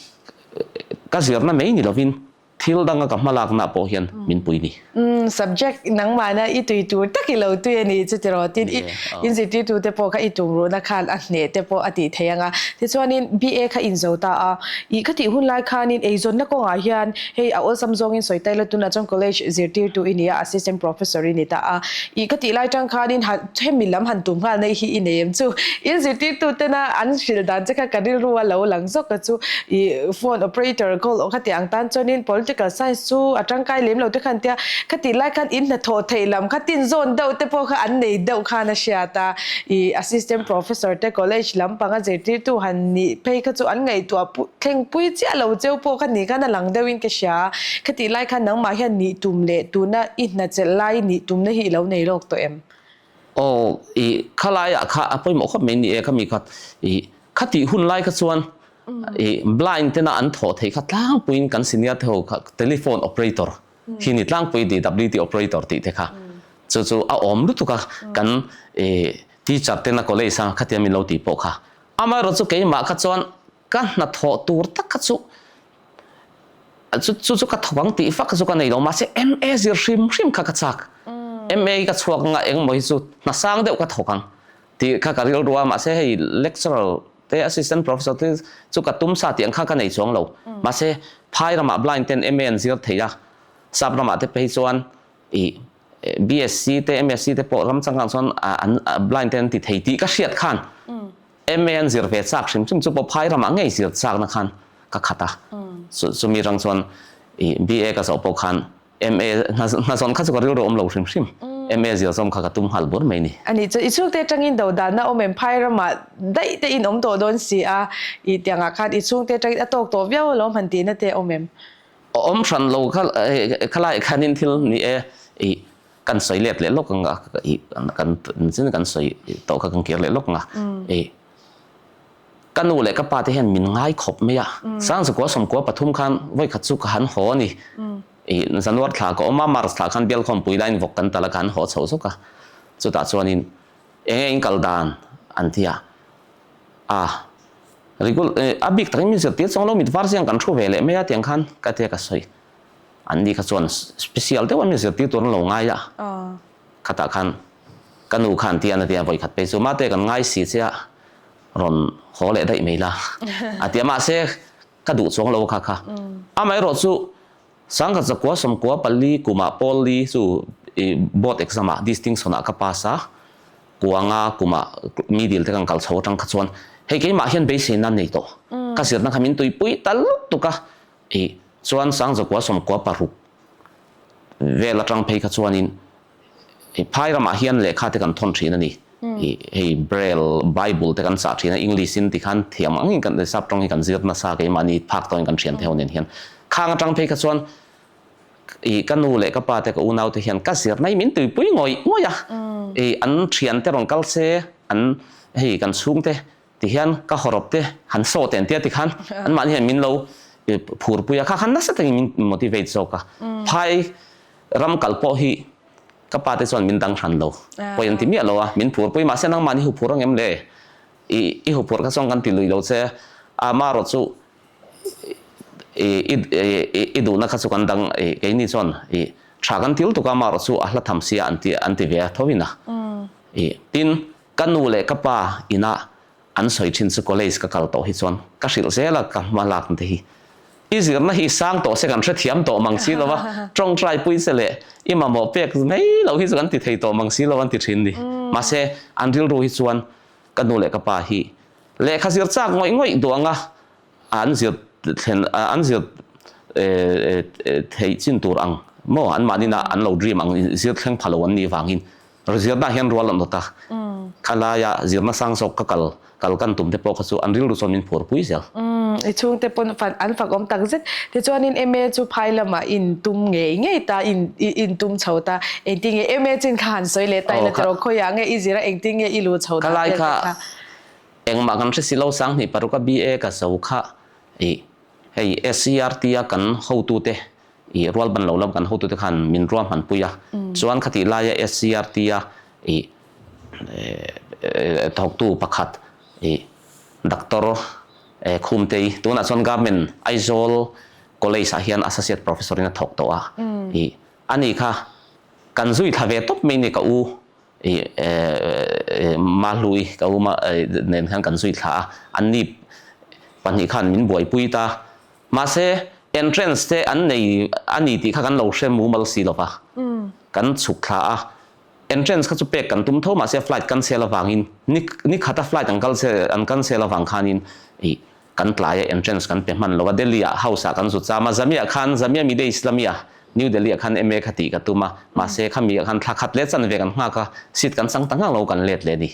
ka zirna mai ni lovin Thil danga ka hmalakna pawh hian min pui ni. Umm subject nangmahna i tui tur tak i lo tui a ni chu tiraw tin i inzirtirtu te pawh kha i tum ruhna khan a hneh te pawh a tih theih ang a. Tichuanin BA kha inzo ta a, i ka tih hun lai khanin eizawnna kawngah hian hei a awlsam zawngin sawi taila tunah chuan college zirtirtu i ni a, assistant professor i ni ta a. I ka tih lai tang khanin han hemi lam han tum nghal na hi i nei em chu in zirtirtu tena an hrilh dan che kha ka rilru a lo lang zawk a chu i phone operator call awk heti ang tan chuanin political science chu a tangkai lem lo te khan tia khati lai khan in hnathawh theih lam kha tin zawn deuh te pawh kha an nei deuh khan a hriat a i assistant professor te college lampanga zirtirtu han nih phei kha chu an ngaihtuah thlengpui chiah lo cheu pawh kha ni khan a lang deuhin ka hria a khatih lai khan nangmah hian nih tum leh tuna i hnachelh lai nih tumna hi i lo nei lawk tawh em? Aw, i khalaiah kha a pawimawh khawp mai ni e khami kha i khatih hun lai kha chuan i blind tena an thawh theih kha tlangpuiin kan senior te ho kha telephone operator hi ni tlangpui DWT operator tih te kha chu chu a awm lutuk a kan i teacher tena college a khatia min lo tih pawh kha amaherawhchu chu keimah kha chuan Ka hnathawh tur tak kha chu chu chu ka thawk ang tih fak kha chu ka nei lo mahse MA zir hrim hrim kha ka chak. MA hi ka chhuak anga engemaw hi chu hna sang deuh ka thawk ang tih kha ka rilru a mahse hei lecturer te assistant professor te chu ka tum sa tih ang kha ka nei chuang lo. Mahse phai ramah blind ten MA an zir thei a, sap ramah te phei chuan ih BSc te MSc te pawh ram changkang chuan an blind ten an ti thei tih ka hriat khan MA an zir ve chak hrim hrim chu pawh phai ramah ngei zir chakna khan ka khat a. Chumi rang chuan i BA ka zawh pawh khan MA hnazawn kha chu ka rilru awm lo hrim hrim. MA zir zawm kha ka tum nghal bur mai ni. A nih chuan i chhungte atangin do danna awm em phai ramah daih te in awm tawh dawn si a, i tiangah khan i chhungte atangin a tawk tawh viau alawm han tihna te awm em? Awm hran lo kha khalai khanin thil ni e i kan sawi let leh lawk ang a i kan chin kan sawi tawh kha kan kir leh lawk ang a i ka nu leh ka pa te hian min ngai khawp mai a Sangzakua sawmkua pathum khan vawi khat chu ka han haw a ni i Januar thla ka awm a March thla khan bial khawmpui laiin vawk kan tal a ka han haw chho zawk a chutah chuanin eng nge in kal dan an ti a a rigul a bik takin min zirtir chuang lo mit var chiang kan thu ve leh mai a tiang khan ka tia ka sawi. An ni kha chuan special deuh a mi zirtir tur an lo ngai a, khatah khan ka nu khan tian a tia vawi khat phei chu mate kan ngai si che a rawn haw leh daih mai la a tia mahse ka duh chuang lo kha kha. Amaherawh chu sangkhat zakua sawmkua pali kumah pawlli chu i board exam ah distinction ah ka pass a. Kuanga kuma mi dil te kan kal chho atang kha chuan hei keimah hian beiseina nei tawh ka zirna kha min tuipui ta lutuk a ih chuan Sangzakua sawmkua paruk vel atang phei kha chuanin ih phai ramah hian lehkha te kan thawn thin a ni ih hei Braille Bible te kan chah thin a English in tikhan thiam angin kan sap tawng hi kan zir nasa keimahni phak tawngin kan thian theih nen hian khang atang phei kha chuan I ka nu leh ka pa te ka unau te hian ka zirna hi min tuipui ngawih ngawih a, i an thian te rawn kal se, an hei kan chhung te ti hian ka hawrawp te han sawt en tia tikhan anmahni hian min lo phurpui a, kha khan nasa takin min motivate zawk a. Phai ram kal pawh hi ka pa te chuan min dang hran lo, pawi an ti miah lo a, min phurpui mahse nangmahni huphur ang em le, i i huphurh kha chuan kan ti lui lo che, a marawh chu I duhna kha chu kan dang keini chuan tha kan til tuk a amaherawh chu a hla tham sia an ti an ti ve a tho in a. Tin, ka nu leh ka pa ina an sawi thin chu college ka kal tawh hi chuan ka hrilh zel a ka hma lak te hi. I zirna hi sang tawh se kan hrethiam tawh mang si lo va, tawngtai pui che leh i mamawh pek mai loh hi chu kan ti thei tawh mang si lo an ti thin ni. Mahse, an rilru hi chuan ka nu leh ka pa hi Lehkha zir chak ngawih ngawih duh anga an zir thlen an zir theih chin tur ang maw anmahni na an lo dream ang zir thleng pha lo an nih vangin zirna hian rual an awt a. Khalaia zirna sang zawk ka kal kal kan tum te pawh kha chu an rilru chuan min phur pui zel. I chhungte pawn an fak awm tak zet. Tichuanin MA chu phai lamah in tum ngei ngei ta, in in tum chho ta. Engtin nge MA chin kha han sawi leh ta ila tiraw khawiah nge i zir a engtin nge i luh chho dan vel te kha. Engmah kan hre si lo sanghnih paruka BA ka zo kha ih hei SCERT a kan hotute ih rualban lo lam kan hotute khan min ruahman pui a chuan khatih laia SCERT a ih thawktu pakhat ih Doctor Khumtei tunah chuan Government Aizawl College ah hian Associate Professor in a thawk tawh a ih ani kha kan zui thla ve tawp mai ni ka u. I Mahlui ka u nen khan kan zui thla a, anni pahnih khan min buaipui ta. Mahse, entrance te an nei a ni tih kha kan lo hre mumal si lo va, kan chhuk thla a. Entrance kha chu pek kan tum tho, mahse flight cancel avangin ni ni khata flight an an cancel avang khanin i Kan tlai a entrance kan pe hman lo a, Delhi ah house ah kan zu cham a, Zamia khan Zamia Mide Islamia New Delhi ah khan MA kha tih ka tum a, mahse khami ah khan thla khat leh chan ve kan nghak a, seat kan chang ta nghak lo kan let leh a ni.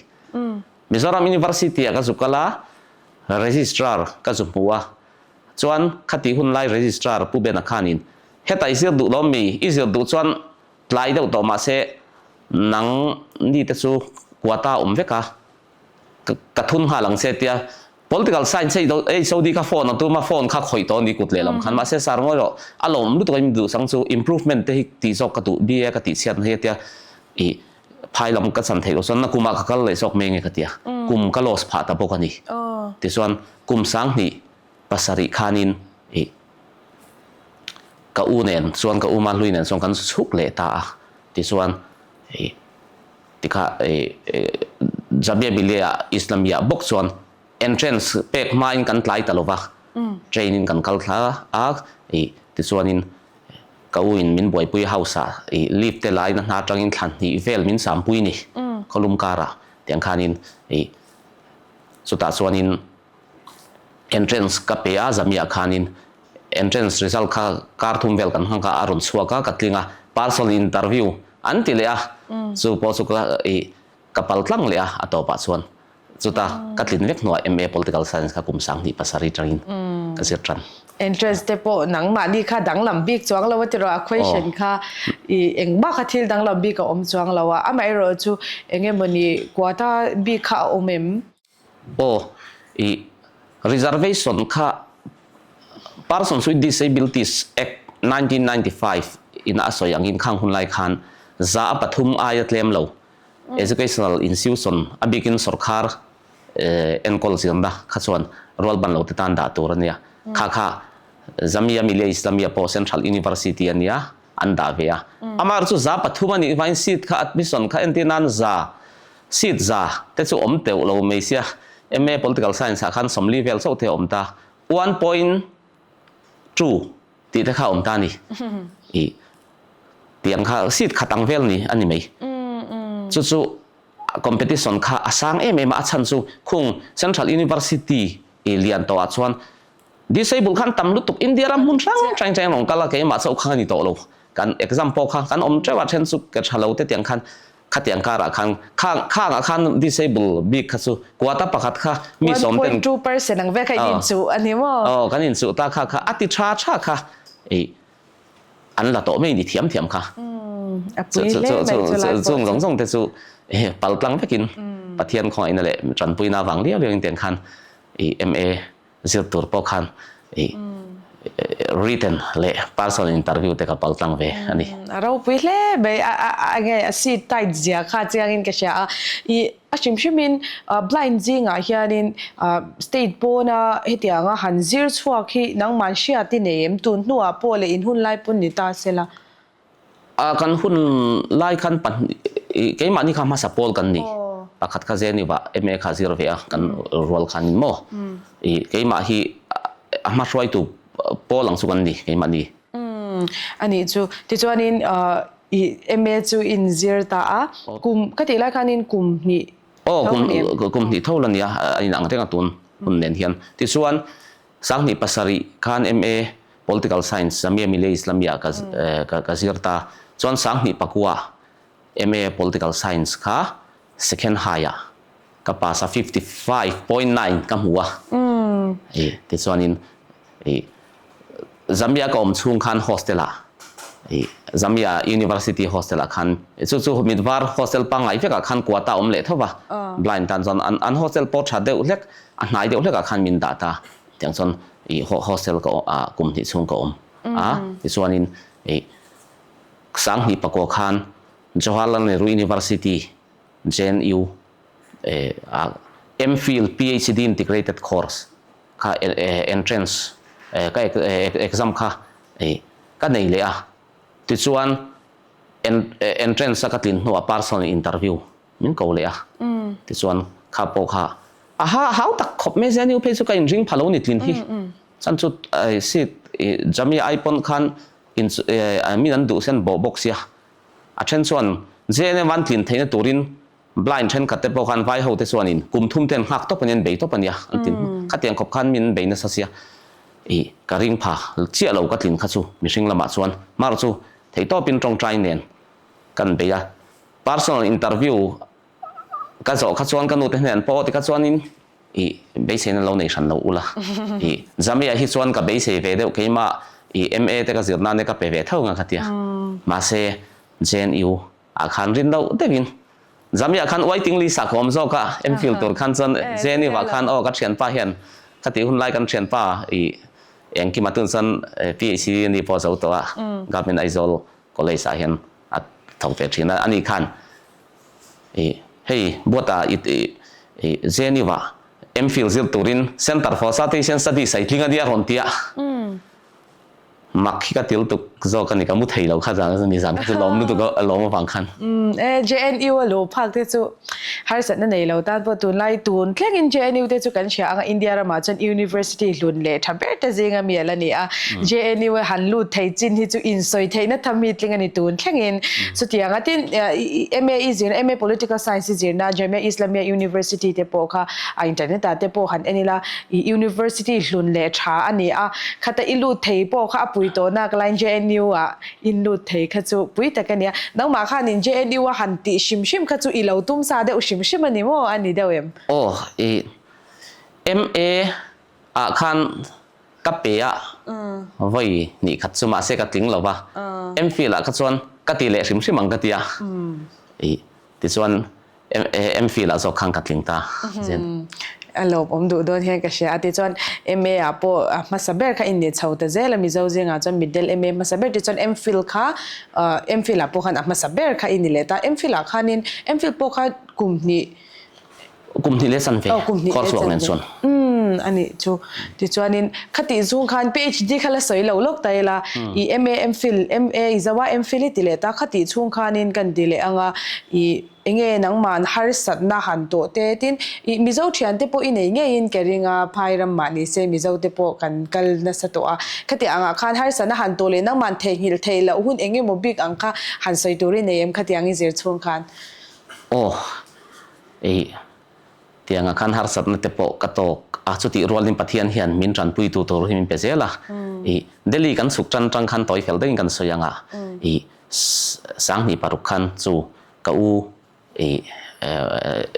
Mizoram University ah ka zu kal a, registrar ka zu hmu a, chuan khatih hun lai registrar Pu Bena khanin hetah i zir duh lo mi, i zir duh chuan tlai deuh tawh mahse nang ni te chu quota awm vek a, ka thun nghal ang che tia political science hei hei Saudi kha phone a tum a phone kha khawih tawh a ni kut lehlam khan mahse sir ngawi rawh a lawm lutuk a in duh sang chu improvement te hi tih zawk ka duh BA ka tih chhiat na hi tia ih phai lam ka chan theih loh chuan na kumah ka kal leh zawk mai nge ka tia kum ka loss phah ta bawk a ni tichuan kum sanghnih pasarih khanin ih ka u nen chuan ka u Mahlui nen chuan kan chhuk leh ta a tichuan ih Tikha Jamia Millia Islamia bawk chuan entrance pek hmain kan tlai ta lova, train in kan kal thla a, tichuanin ka u in min buaipui house ah leave te lain a hna atangin thla hnih vel min sampui ni khawlum karah tiang khanin chutah chuanin entrance ka pe a Jamia khanin entrance result kha kar thum vel kan hmang kha a rawn chhuak a ka tling a personal interview an ti leh a chu pawh chu ka ih ka pal tlang leh a a tawpah chuan chuta ka tlin vek hnuah MA Political Science kha kum 20 pasarih tangin ka zir tan. Entrance te pawh nangmahni kha danglam bik chuang lo a ti rawh a question kha ih engmah kha thil danglam bik a awm chuang lo a amaherawhchu eng emawni quota bik kha a awm em? Aw, i reservation kha Persons with Disabilities Act 1995 in a sawi angin khang hun lai khan za a pathum aia tlem lo educational institution a bikin sorkar enkawl zirna kha chuan rualban lo te tan dah tur a nia. Kha kha Jamia Millia Islamia pawh Central University a nia an dah ve a. Amah chu za pathum a nih hmain seat kha admission kha entir nan za Seat za te chu awm teuh lo mai sia, MA Political Science ah khan 40 vel chauh te a awm ta, 1.2 tih te kha a awm ta a ni. Ih tiang kha seat khat ang vel ni a ni mai. Chu chu Competition kha a sang em em a, a chhan chu khung Central University lian tawhah chuan Disable khan tam lutuk India ram hmun hrang hrang hrang rawn kal a, keimah chauh kha a ni tawh lo. Kan exam pawh kha kan awm teuh a, then chu ke tha lo te tiang khan khatiang karah khan khang khangah khan disable bik kha chu quota pakhat kha mi sawm ten 1.2% ang vek kha in inchuh a ni maw? Aw kan inchuh ta kha kha a ti tha tha kha ei an la tawh mai ni thiam thiam kha. A pui hle mai chu lai pawh chu. Chung zawng zawng te chu pal tlang vekin Pathian khawngaihna leh tanpuina avang liau liauin tiang khan i MA Zir tur pawh khan i written leh personal interview te ka pal tlang ve a ni. A ropui hle mai a a nge a seat tight zia kha chiangin ka hria a. I a hrim hrimin blind zingah hianin state pawna hetianga han zir chhuak hi nangman hriat i nei em? Tun hnuah pawh leh in hun lai pawn ni ta sela. A kan hun lai khan pahnih keimahni kha hmasa pawl kan ni. Pakhat kha Zeniva MA kha zir ve a kan rual khan in maw. I keimah hi a hma hruaitu pawl ang chu kan ni keimahni. A nih chu. Tichuanin i MA chu in zir ta a. Kum ka tih lai khanin kum hnih tho a ni em? Aw kum hnih tho la nia a inang reng a tun hun nen hian. Tichuan 2007 khan MA Political Science Jamia Millia Islamia ka ka zir ta. Chuan 2009 MA Political Science kha second high ah ka pass a 55.9 ka hmu a. I tichuanin i Jamia ka awm chhung khan hostel ah i Jamia University hostel ah khan chu chu mitvar hostel pangngai vekah khan quota awm leh tho va blind tan chuan an hostel pawh tha deuh hlek A hnai deuh hlekah khan min dah ta tiang chuan ih hostel ka ah kum hnih chhung ka awm a tichuanin ih 2009 khan Jawaharlal Nehru University JNU eh ah MPhil PhD Integrated Course kha entrance eh ka exam kha ih ka nei leh a tichuan entrance a ka tlin hnuah personal interview Min ko leh a, tichuan kha pawh kha a ha hau tak khawp mai zia niu phei chu ka inring pha lo ni tlin hi. Chan chu seat Jamia ai pawn khan in min an duh sen bawh bawk sia. A then chuan JNM an tlin theihna turin blind thenkhat te pawh khan vai ho te chuanin kum thum ten nghak tawp ania an bei tawp ania an ti khatiang khawp khan min bei nasa sia. Ih ka ring pha chiah lo ka tlin kha chu mihring lamah chuan mar chu theihtawpin tawngtai nen kan bei a. Personal interview ka zawh kha chuan ka nute hnen pawh ti kha chuanin i beiseina lo nei hran lo ula. I Jamia hi chuan ka beisei ve deuh keimah i MA te ka zir nan e ka pe ve tho nga kha tia. Mahse JNU ah khan rin loh deuhin Jamia khan waiting list ah ka awm zawk a MPhil tur khan chuan JNU ah khan aw ka thianpa hian ka tih hun lai kan thianpa i engkima tun chuan PhD a ni pawh zo tawh a Government Aizawl College ah hian a thawk ve thin a, ani khan i hei buata i i Geneva MPhil zir turin Centre for South Asian Studies a i tling a nia rawn ti a, mak hi ka til tuk zawk a ni, ka mu thei lo kha zan a ni zan kha chu lawm lutuk a lawm avang khan. E JNU a luh phak te chu harsatna nei lo tan pawh tunlai tun thlengin JNU te chu kan hria ang a, India ramah chuan University hlun leh tha ber te zinga mi a la ni a, JNU a han lut thei chin hi chu insawi theihna tham hi tling a ni tun thlengin. Chutiang a tin MA i zirna, MA Political Science i zirna Jamia Islamia University te pawh kha a internet ah te pawh han en ila i University hlun leh tha a ni a, khata i lut thei pawh kha a pui tawh nak laiin JNU ah in lut thei kha chu pui tak a nia. Nangmah khanin JNU a han tih hrim hrim kha chu i lo tum sa deuh hrim hrim a ni maw? A ni deuh em? Aw, i MA ah khan ka pe a, vawi hnih khat chu mahse ka tling lo va, MPhil ah kha chuan ka ti leh hrim hrim ang ka ti a, i tichuan MPhil ah zawk khan ka tling ta zen. A lawmawm duh dawn hian ka hria a, tichuan MA ah pawh a hmasa ber kha in ni chho ta zel a, Mizo zingah chuan Middle MA hmasa ber tichuan MPhil kha MPhil ah pawh khan a hmasa ber kha i ni leh ta, MPhil ah khanin MPhil pawh kha kum hnih Kum hnih leh chanve khawr chhuak nen chuan. Umm a nih chu. Tichuanin khatih zung khan PhD kha la sawi lo lawk ta ila, i MA MPhil, MA i zo a MPhil i ti leh ta, khatih chhung khanin kan ti leh ang a, i enge nangman harsatna han tawh te tin i Mizo thiante pawh i nei ngeiin ka ring a, phai ram mah ni se Mizo te pawh kan kal nasa tawh a, khatih angah khan harsatna han tawh leh nangman theihnghilh theih loh hun eng emaw bik ang kha han sawi tur i nei em khatiang i zir chhung khan? Aw. Ih tianga khan harsatna te pawh ka tawk a, chutih rualin Pathian hian min tanpuitu tur hi min pe zel a. Ih Delhi kan chhuk tan tang khan tawi fel deuhin kan sawi ang a, ih 2006 khan chu ka u ih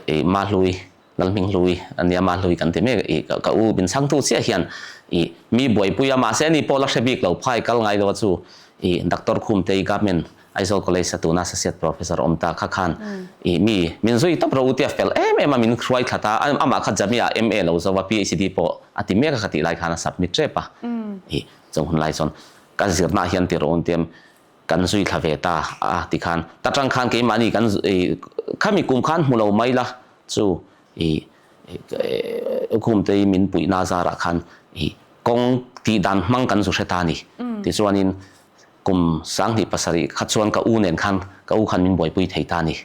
ih Mahlui Lalhminghlui a nia Mahlui kan ti mek ih ka u min chhangtu chiah hian ih mi buaipui a mahse ani pawh la hre bik lo phai kal ngai lo a chu ih Doctor Khumtei Government Aizawl College a tuna Associate Professor awm ta kha khan ih mi min zui tawp rawh u tia fel em em a min hruai thla ta a amah kha Jamia MA lo zo a PhD pawh a ti mek a ka tih lai khan a submit tep a ih chung hun lai chuan ka zirna hian ti rawh u tia kan zui thla ve ta a ti khan ta tang khan keimahni kan ih khami kum khan hmu lo mai la chu ih khumte min puihna zarah khan ih kawng tih dan hmang kan zu hre ta a ni. Tichuanin kum 2007 kha chuan ka u nen khan ka u khan min buaipui thei ta a ni.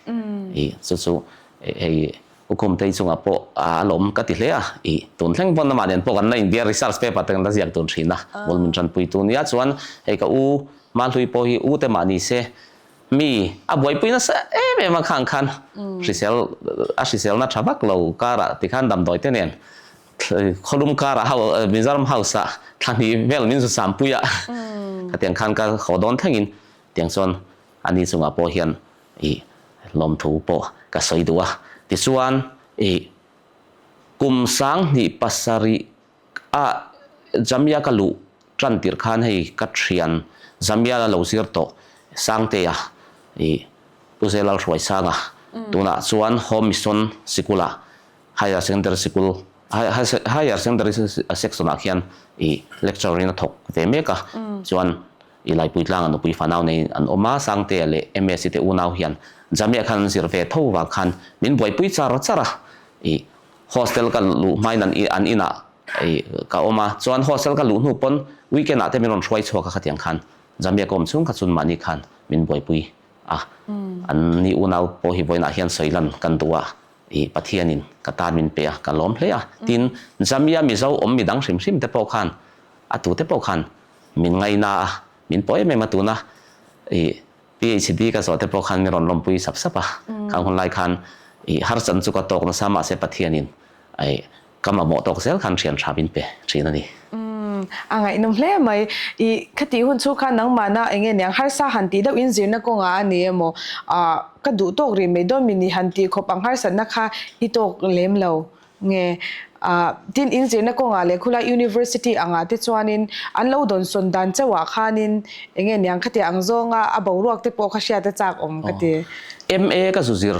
Ih chu chu hei U Khumtei chungah pawh a lawm ka ti hle a, ih tun thleng pawn amah nen pawh kan la inbiak research paper te kan la ziak dun thin a, bul min tanpui tu nia chuan hei ka u Mahlui pawh hi u te mah ni se mi a buaipui nasa em em a khang khan hrisel a hriselna tha vak lo karah tikhan damdawi te nen khawlum karah ho Mizoram house ah thla hnih vel min zu sampui a khatiang khan ka haw dawn thlengin tiang chuan ani chungah pawh hian Ih lawmthu pawh ka sawi duh a. Tichuan ih kum 2007 ah Jamia ka luh tan tirh khan hei ka thian Jamia la lo zir tawh Sangtea ih Pu Zelal Hruaisanga tunah chuan Home Mission Sikul-ah Higher Secondary Sikul Higher Secondary Section ah khian ih lecturer in a thawk ve mek a chuan I Laipui tlanga nupui fanau nei an awm a, Sangtea leh Msi te unau hian Jamia khan an zir ve tho vang khan min buaipui char char a. I hostel ka luh hmain an an inah i ka awm a, chuan hostel ka luh hnu pawn weekend ah te min rawn hruai chhuak a khatiang khan Jamia ka awm chhung kha chun mahni khan min buaipui a. An ni unau pawh hi vawiinah hian sawi lan kan duh a, i Pathianin ka tan min pe a, ka lawm hle a. Tin, Jamia Mizo awm midang hrim hrim te pawh khan a tute pawh khan Min ngaina a, min pawh em em a tuna i PhD ka zawh te pawh khan min rawn lawmpui sap sap a, khang hun lai khan i harchan chu ka tawk nasa mahse Pathianin i ka mamawh tawk zel khan thian tha min pe thin a ni. Umm a ngaihnawm hle mai. I khatih hun chu khan nangmahna eng nge niang harsa han tih deuh in zirna kawngah a ni emaw ah ka duh tawk rih mai dawn mi ni han tih khawp ang harsatna kha i tawk lem lo. Nge, ah, tin inzirna kawngah leh khulai University angah te chuanin an lo dawnsawn dan chauhah khanin eng nge niang khatiang ang zawnga a boruak te pawh kha hriat a chak awm ka ti. MA ka zu zir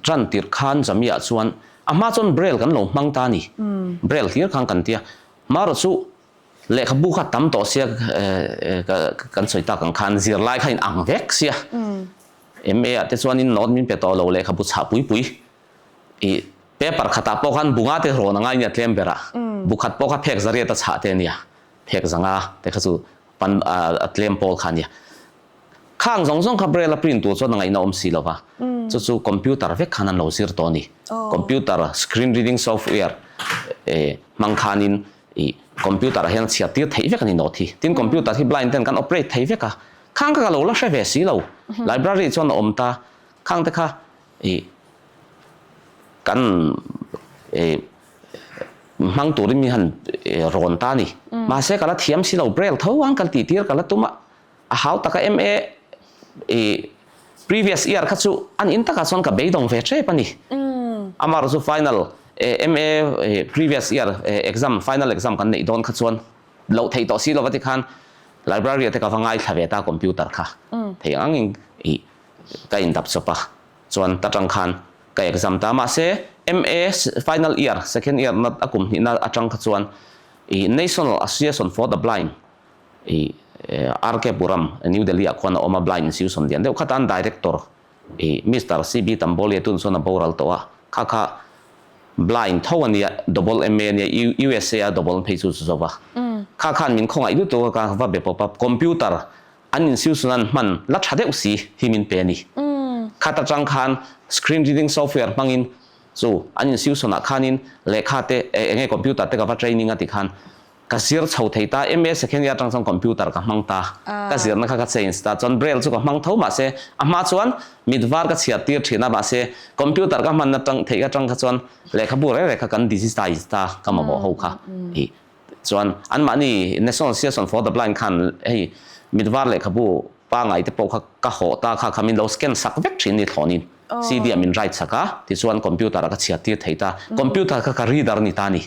tan tirh khan Jamia chuan a hma chuan Braille kan lo hmang ta a ni. Braille hlir khan kan tia. Marawh chu lehkhabu kha tam tawh sia kan sawi tak ang khan zirlai kha in ang vek sia. MA ah te chuanin note min pe tawh lo lehkhabu chhah pui pui. I paper khatah pawh khan bunga te rawn a ngai nia tlem berah bu khat pawh kha phek zariat a chhah te a nia, phek zanga te kha chu pan a tlem pawl kha a nia. Khang zawng zawng kha braille a print tur chuan a ngaihna awm si lo va, chu chu computer vek khan an lo zir tawh a ni. Computer screen reading software hmang khanin i computer ah hian a chhiar tir theih vek a ni note hi. Tin computer hi blind ten kan operate thei vek a, khang kha ka lo la hre ve si lo. Library chuan a awm ta, khang te kha I kan hmang turin mi han rawn ta a ni. Mahse ka la thiam si lo, Braille tho ang ka tih tir ka la tum a, a hau taka MA i previous year kha chu an in takah chuan ka beidawng ve tep a ni. Amaherawhchu chu final MA previous year exam final exam kan neih dawn kha chuan loh theih tawh si lova tikhan library ah te ka va ngaithla ve ta computer kha thei ang angin i ka indap chawp a, chuan ta tang khan ka exam ta. Mahse, MA final year, second year na a kum hnihna atang kha chuan i National Association for the Blind i RK Puram, New Delhi ah khuan a awm a, Blind Institution lian deuh kha tan Director i Mister CB Tamboli tun chuan a boral tawh a, kha kha blind tho a nia, double MA a nia, USA a double phei chu chu zo va. Kha khan min khawngaih lutuk a, ka va be pawp a, computer An insiusun an hman la tha deuh si hi min pe a ni. Khat atang khan screen reading software hmangin chu an insiusunah khanin lehkha te eng nge computer te ka va training a ti khan Ka zir chho thei ta, MA second year atang chuan computer ka hmang ta, ka zirna kha ka change ta, chuan braille chu ka hmang tho mahse a hma chuan mit var ka chhiat tir thin a mahse computer ka hman atang theih atang kha chuan lehkhabu reng reng kha kan digitize ta ka mamawh ho kha ih chuan anmahni National Association for the Blind khan hei mit var lehkhabu pangai te pawh kha ka hawh ta kha kha min lo scan sak vek thin ni thlawnin CD ah min write sak a, tichuan computer ah ka chhiat tir thei ta. Computer kha ka reader ni ta a ni.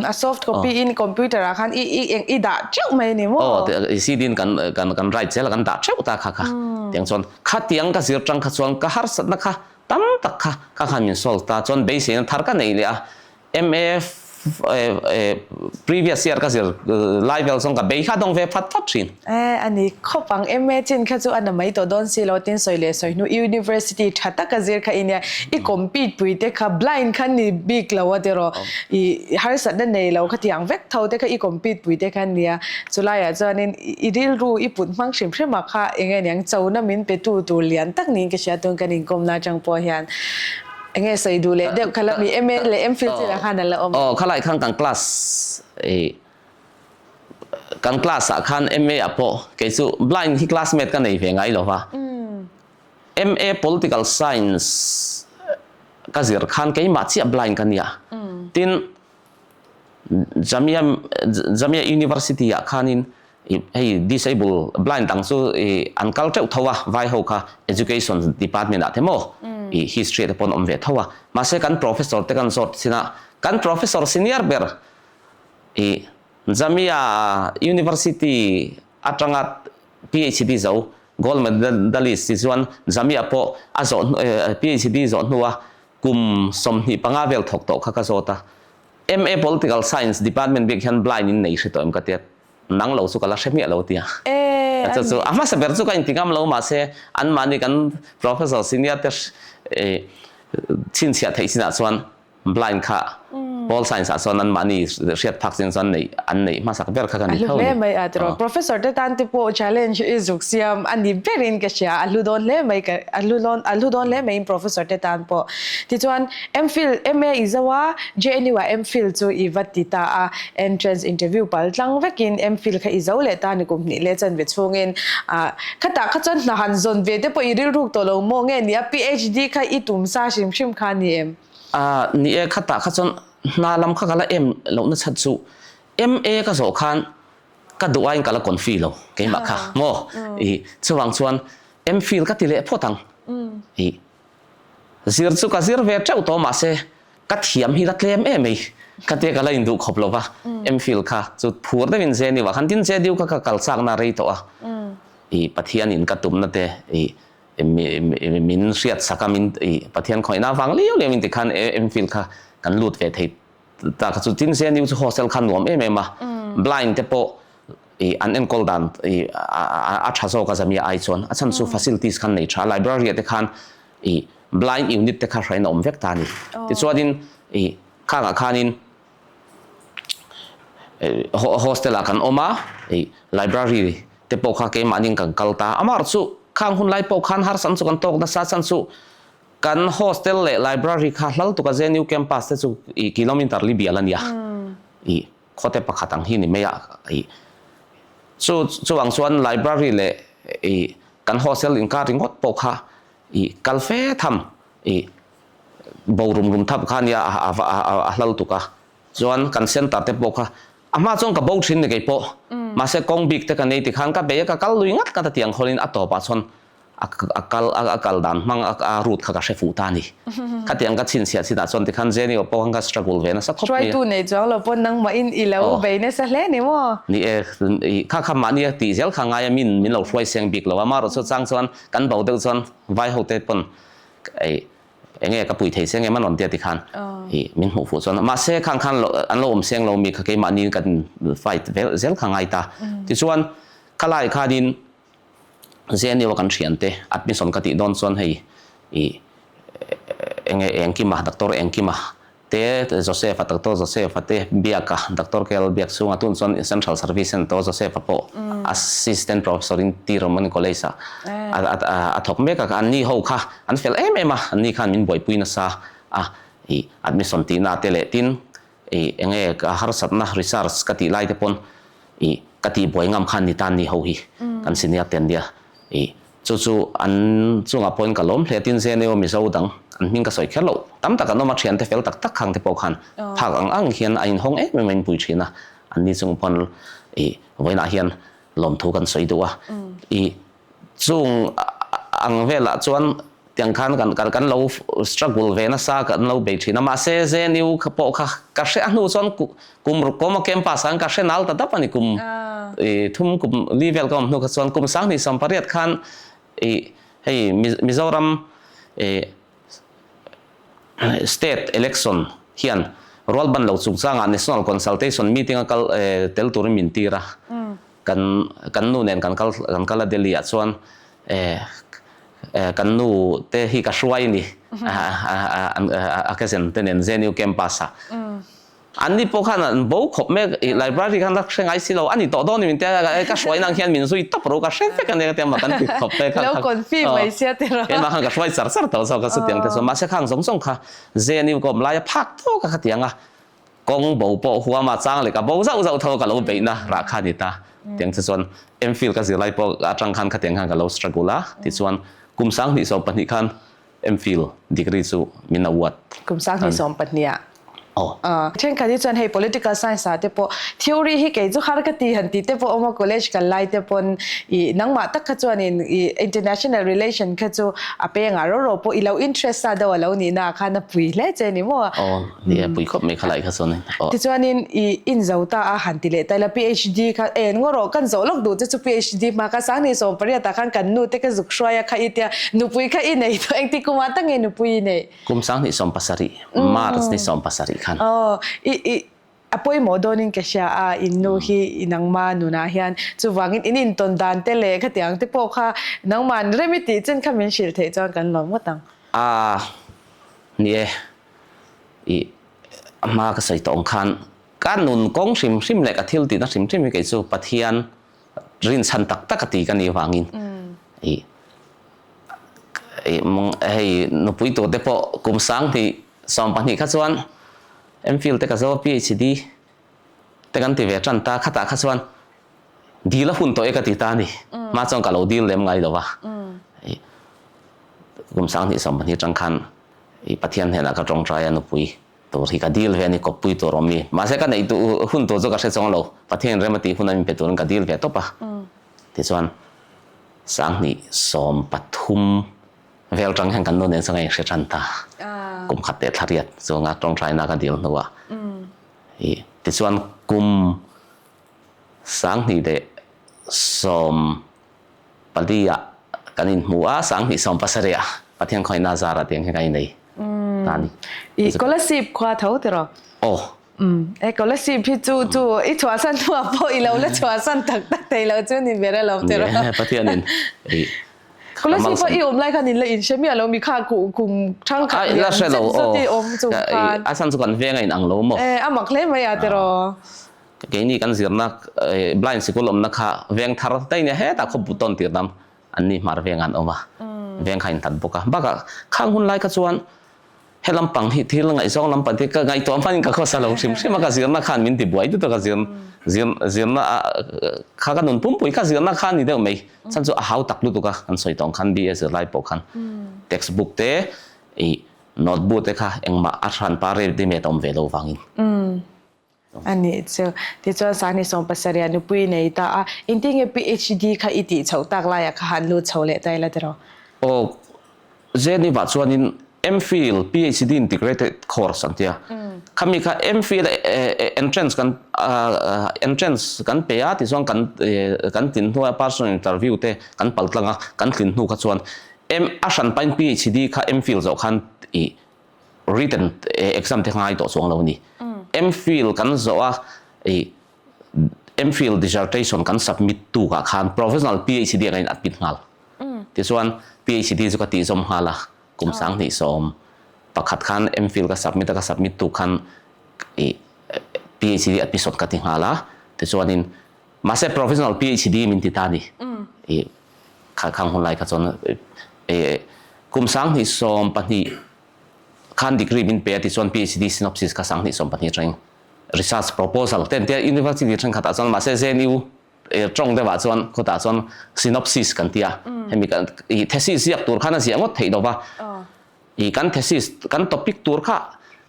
A soft copy in computer ah khan i i eng i dah teuh mai a ni maw? Aw, CD in kan kan kan write zel a, kan dah teuh ta kha kha. Tiang chuan khatiang ka zir tang kha chuan ka harsatna kha tam tak kha kha khan min solve ta. Chuan beiseina thar ka nei leh a, MA previous year ka zir lai vel chuan ka bei kha dawng ve phat phat thin. Eh a ni khawp ang MA chin kha chu a na mai tawh dawn si lo tin sawi leh sawi hnu university tha taka zir kha i nia i compete pui te kha blind kha ni bik lo a tiraw i harsatna nei lo kha tiang vek tho te kha i compete pui te kha nia chulaiah chuanin i rilru i put hmang hrim hrim ah kha eng nge niang chona min pe tu tur lian tak niin ka hria tun kan inkawmna atang pawh hian Enge sawi duh leh deuh kha la mi MA leh MPhil chin ah khan a la awm. Aw khalai khan kan class i kan class ah khan MA ah pawh kei chu blind hi classmate ka nei ve ngai lo va. MA political science ka zir khan keimah chiah blind ka nia. Tin Jamia Jamia University ah khanin hei disable blind dang chu an kal teuh tho a vai ho kha education department ah te maw i history te pawn awm ve tho a mahse kan professor te kan zawt chin a kan professor senior ber i Jamia University atanga PhD zo gold medalist ti chuan Jamia pawh a zawh PhD zawh hnua Kum 25 vel thawk tawh kha ka zawt a, MA Political Science Department bik hian blind in nei hre tawh em ka tia, nang lo chu ka la hre miah lo tia. Chu chu a hmasa ber chu ka inti ngam lo mahse anmahni kan Professor senior te chhinchhiah theih chinah chuan blind kha Pol Science ah chuan anmahni hriat phak chin chuan neih an neih hmasak ber kha ka ni tho ni. A hlu hle mai a tiraw. Professor te tan te pawh challenge i zuk siam a ni berin ka hria, a hlu dawn hle mai ka a hlu dawn a hlu dawn hle maiin Professor te tan pawh. Tichuan MPhil MA i zo a, JNU ah MPhil chu i va ti ta a, entrance interview pal tlang vekin MPhil kha i zo leh ta ni kum hnih leh chanve chhungin ah khatah kha chuan hna han zawn ve te pawh i rilruk tawh lo maw nge ni a PhD kha i tum sa hrim hrim kha ni em? Ah ni e khatah kha chuan hna lam kha ka la em lohna chhan chu MA ka zawh khan ka duh aiin ka la confi lo keimah kha maw i chuvang chuan MPhil ka ti leh phawt ang i zir chu ka zir ve teuh tawh mahse ka thiam hi la tlem em mai ka tia ka la induh khawp lo va MPhil kha chu phur deuhin JNU ah khan tin JDU kha ka kal chakna rei tawh a i Pathianin ka tumna te i min hriat sak a min i Pathian khawihna avang liau liau in tikhan MPhil kha kan lut ve thei Ta kha chu tin JNU chu hostel kha nuam em em a, blind te pawh i an enkawl dan i a tha zawk a Jamia ai chuan a chhan chu facilities khan nei tha a, library ah te khan i blind unit te kha hrain a awm vek ta a ni. Tichuanin i khangah khanin hostel ah kan awm a, i library te pawh kha keimahni kan kal ta a, amaherawhchu khang hun lai pawh khan harsatna chu kan tawk nasa a chhan chu Kan hostel leh library kha hlal tuk a JNU campus te chu i kilometer li bial a nia. I khawte pakhat ang hi ni mai a. I chu chuvang chuan library leh i kan hostel inkar ringawt pawh kha i kal fe tham i bo rum rum thap kha a nia a hlal tuk a. Chuan kan center te pawh kha a hma chuan ka bo thin ni kei pawh. Mahse kawng bik te ka nei tikhan ka bei a ka kal lui ngat ngat a tiang khawlin a tawpah chuan a kal a kal dan hmang a route kha ka hre fuh ta a ni. Khatiang ka chhinchhiah chinah chuan tikhan Jenny aw pawh khan ka struggle ve nasa khawp mai a. Hruaitu nei chuang lo pawn nangmahin i lo bei nasa hle ni maw? Ni e, kha kha mahni a tih zel kha ngai a min min lo hruai seng bik lo a, amaherawh chu chang chuan kan bo deuh chuan vai ho te pawn ei enge ka pui thei seng em a rawn tia tikhan i min hmuh fuh chuan mahse khang khan an lo awm seng lo mi kha keimahni kan fight vel zel kha ngai ta. Tichuan khalai khanin JNU a kan thiante admission ka tih dawn chuan hei ih enge Engkima Doctor Engkima te Joseph-a Doctor Joseph-a te Biaka Doctor KL Biak chhunga tun chuan Central Service a ni tawh a Joseph-a pawh Assistant Professor in T Roman College ah a thawk mek a anni ho kha an fel em em a anni khan min buaipui nasa a ih admission tihna te leh tin. I enge ka harsatna research ka tih lai te pawn i ka tih buai ngam khan ni tan ni ho hi kan senior te an nia. I chu chu an chungah pawhin ka lawm hle tin Zeneo Mizo dang an hming ka sawi kher loh tam tak an awm a, thiante fel tak tak khang te pawh khan phak ang ang hian a inhawng em em a inpui thin a, an ni chung pawn i vawiinah hian lawmthu kan sawi duh a. I Chung ang velah chuan tiang khan kan kan kan lo struggle ve nasa kan lo bei thin a, mahse JNU kha pawh kha ka hre a hnu chuan kum ruk kawma campus ah khan ka hre nal ta dap a ni kum i thum kum li vel ka awm hnu kha chuan kum sanghnih sawmpariat khan i hei Mizoram i state election hian rualban lo chungchangah national consultation meeting a kal tel turin min tir a. Kan kan nu nen kan kal kan kal a Delhi ah chuan eh kan nu te hi ka hruai ni a cousin te nen JNU campus ah an ni pawh khan an bo khawp mek i library khan la hre ngai si lo a ni tawh dawn ni min tia ka hruai nang hian min zui tawp ro ka hre vek a nia ka tia mah kan ti khawp mek a lo confi mai sia ti rawh keimah khan ka hruai char char tawh zawk a chutiang te chuan mahse khang zawng zawng kha JNU ka awm lai a phak tawk a khatiang a Kawng bo pawh huama chang leh ka bo zauh zauh tho ka lo beihna rah kha a ni ta. Tiang che chuan MPhil ka zir lai pawh atang khan khatiang khan ka lo struggle a, tichuan kum 2012 khan MPhil degree chu min award. Kum 2012 ah? Aw. Thenkhat hi chuan hei political science ah te pawh theory hi kei chu har ka ti han tih te pawh awm a, college kal lai te pawn i nangmah tak kha chuanin i international relation kha chu a pengah ro ro pawh i lo interest a deuh a lo nihna ah khan a pui hle che ni maw? Aw. Ni a pui khawp mai kha lai kha chuan aw. Tichuanin i inzo ta a han ti leh ta ila PhD kha en ngaw rawh kan zawh lawk duh che chu PhD hma kha 2018 ah khan kan nu te ka zuk hruai a kha i tia nupui kha i nei tawh engti kumah tak nge nupui i neih? Kum 2017 March ni 17 khan. Aw i i a pawimawh dawnin ka hria a in nu hi i nangma nunah hian chuvangin in intawn dan te leh khatiang te pawh kha nangman rem i tih chin kha min hrilh theih chuan kan lawm ngawt ang. A ni e. I a hma ka sawi tawh ang khan ka nun kawng hrim hrim leh ka thil tihna hrim hrim hi kei chu Pathian rinchhan tak tak a ti ka nih vangin i hei nupui tur te pawh kum 2012 kha chuan MPhil te ka zo a PhD te kan ti ve tan ta khatah kha chuan dil a hun tawh e ka ti ta a ni hma chuan ka lo dil lem ngai lo va kum 2012 atang khan I Pathian hnenah ka tawngtai a nupui tur hi ka dil ve a ni, kawppui tur awm mi. Mahse ka neih duh hun tur chu ka hre chuang lo, Pathian rem a tih hun a min pe turin ka dil ve tawp a. Tichuan 2013 vel tang hian kan nu nen chuan ka inhre tan ta. Kum khat leh thla riat chunga tawngtaina ka dil hnuah i tichuan kum 2014 ah kan inhmu a, 2017 ah Pathian khawngaihna zarah tiang hian kan inei ta a ni. I Kolasib khua tho tiraw? Aw. E Kolasib hi chu chu i chhuahsan hnuah pawh i lo la chhuahsan tak tak thei lo chu ni ber alawm tiraw? Ni e, Pathianin i Kolasib pawh i awm lai khan in la inhre miah lo mi kha kum thangkhat lian zet zet i awm chung khan. A chhan chu kan veng a inang lo maw? E, a mak hle mai a tiraw? Keini kan zirna blind sikul awmna kha veng thar daih nia hetah khaw but tawn tir dam an ni hmar veng an awm a, veng kha inhlat bawk a. Bakah khang hun lai kha chuan he lampang hi thil ngaihzawng lampang te ka ngaihtuah hmanin ka khawsa lo hrim hrim a, ka zirna khan min ti buai deuh a, ka zir zir zirna kha ka nun pumpui ka zirna kha a ni deuh mai. Chhan chu a hau tak lutuk a, kan sawi tawh ang khan BA zirlai pawh khan textbook te ih notebook te kha engmah a hranpa ready made a awm ve lo vangin. A nih chu. Tichuan 2017 ah nupui nei ta a, engtin nge PhD kha i tih chhoh tak laiah kha han lut chho leh ta ila tiraw? Aw, Zeni vah chuanin MPhil, PhD integrated course an tia. Khami kha MPhil entrance kan entrance kan pe a tichuan kan kan tlin hnuaia personal interview te kan pal tlang a, kan tlin hnu kha chuan M a hran pain PhD kha MPhil zawh khan i Written exam te ngai tawh chuang lo a ni. MPhil kan zawh a, i MPhil dissertation kan submit tukah khan provisional PhD a kan in admit nghal. Tichuan PhD chu ka tih zawm nghal a, kum 2011 khan MPhil ka submit a, ka submit tuk khan i PhD admission ka ti nghal a, tichuanin mahse provisional PhD min ti ta a ni. I kha khang hun lai kha chuan i kum 2012 khan degree min pe a tichuan PhD synopsis kha 2012 atangin. Research proposal te an tia university thenkhatah chuan mahse JNU tawng deuhah chuan khawtah chuan synopsis kan tia hemi kan ih thesis ziak tur khan a ziah ngawt theih lova ih kan thesis kan topic tur kha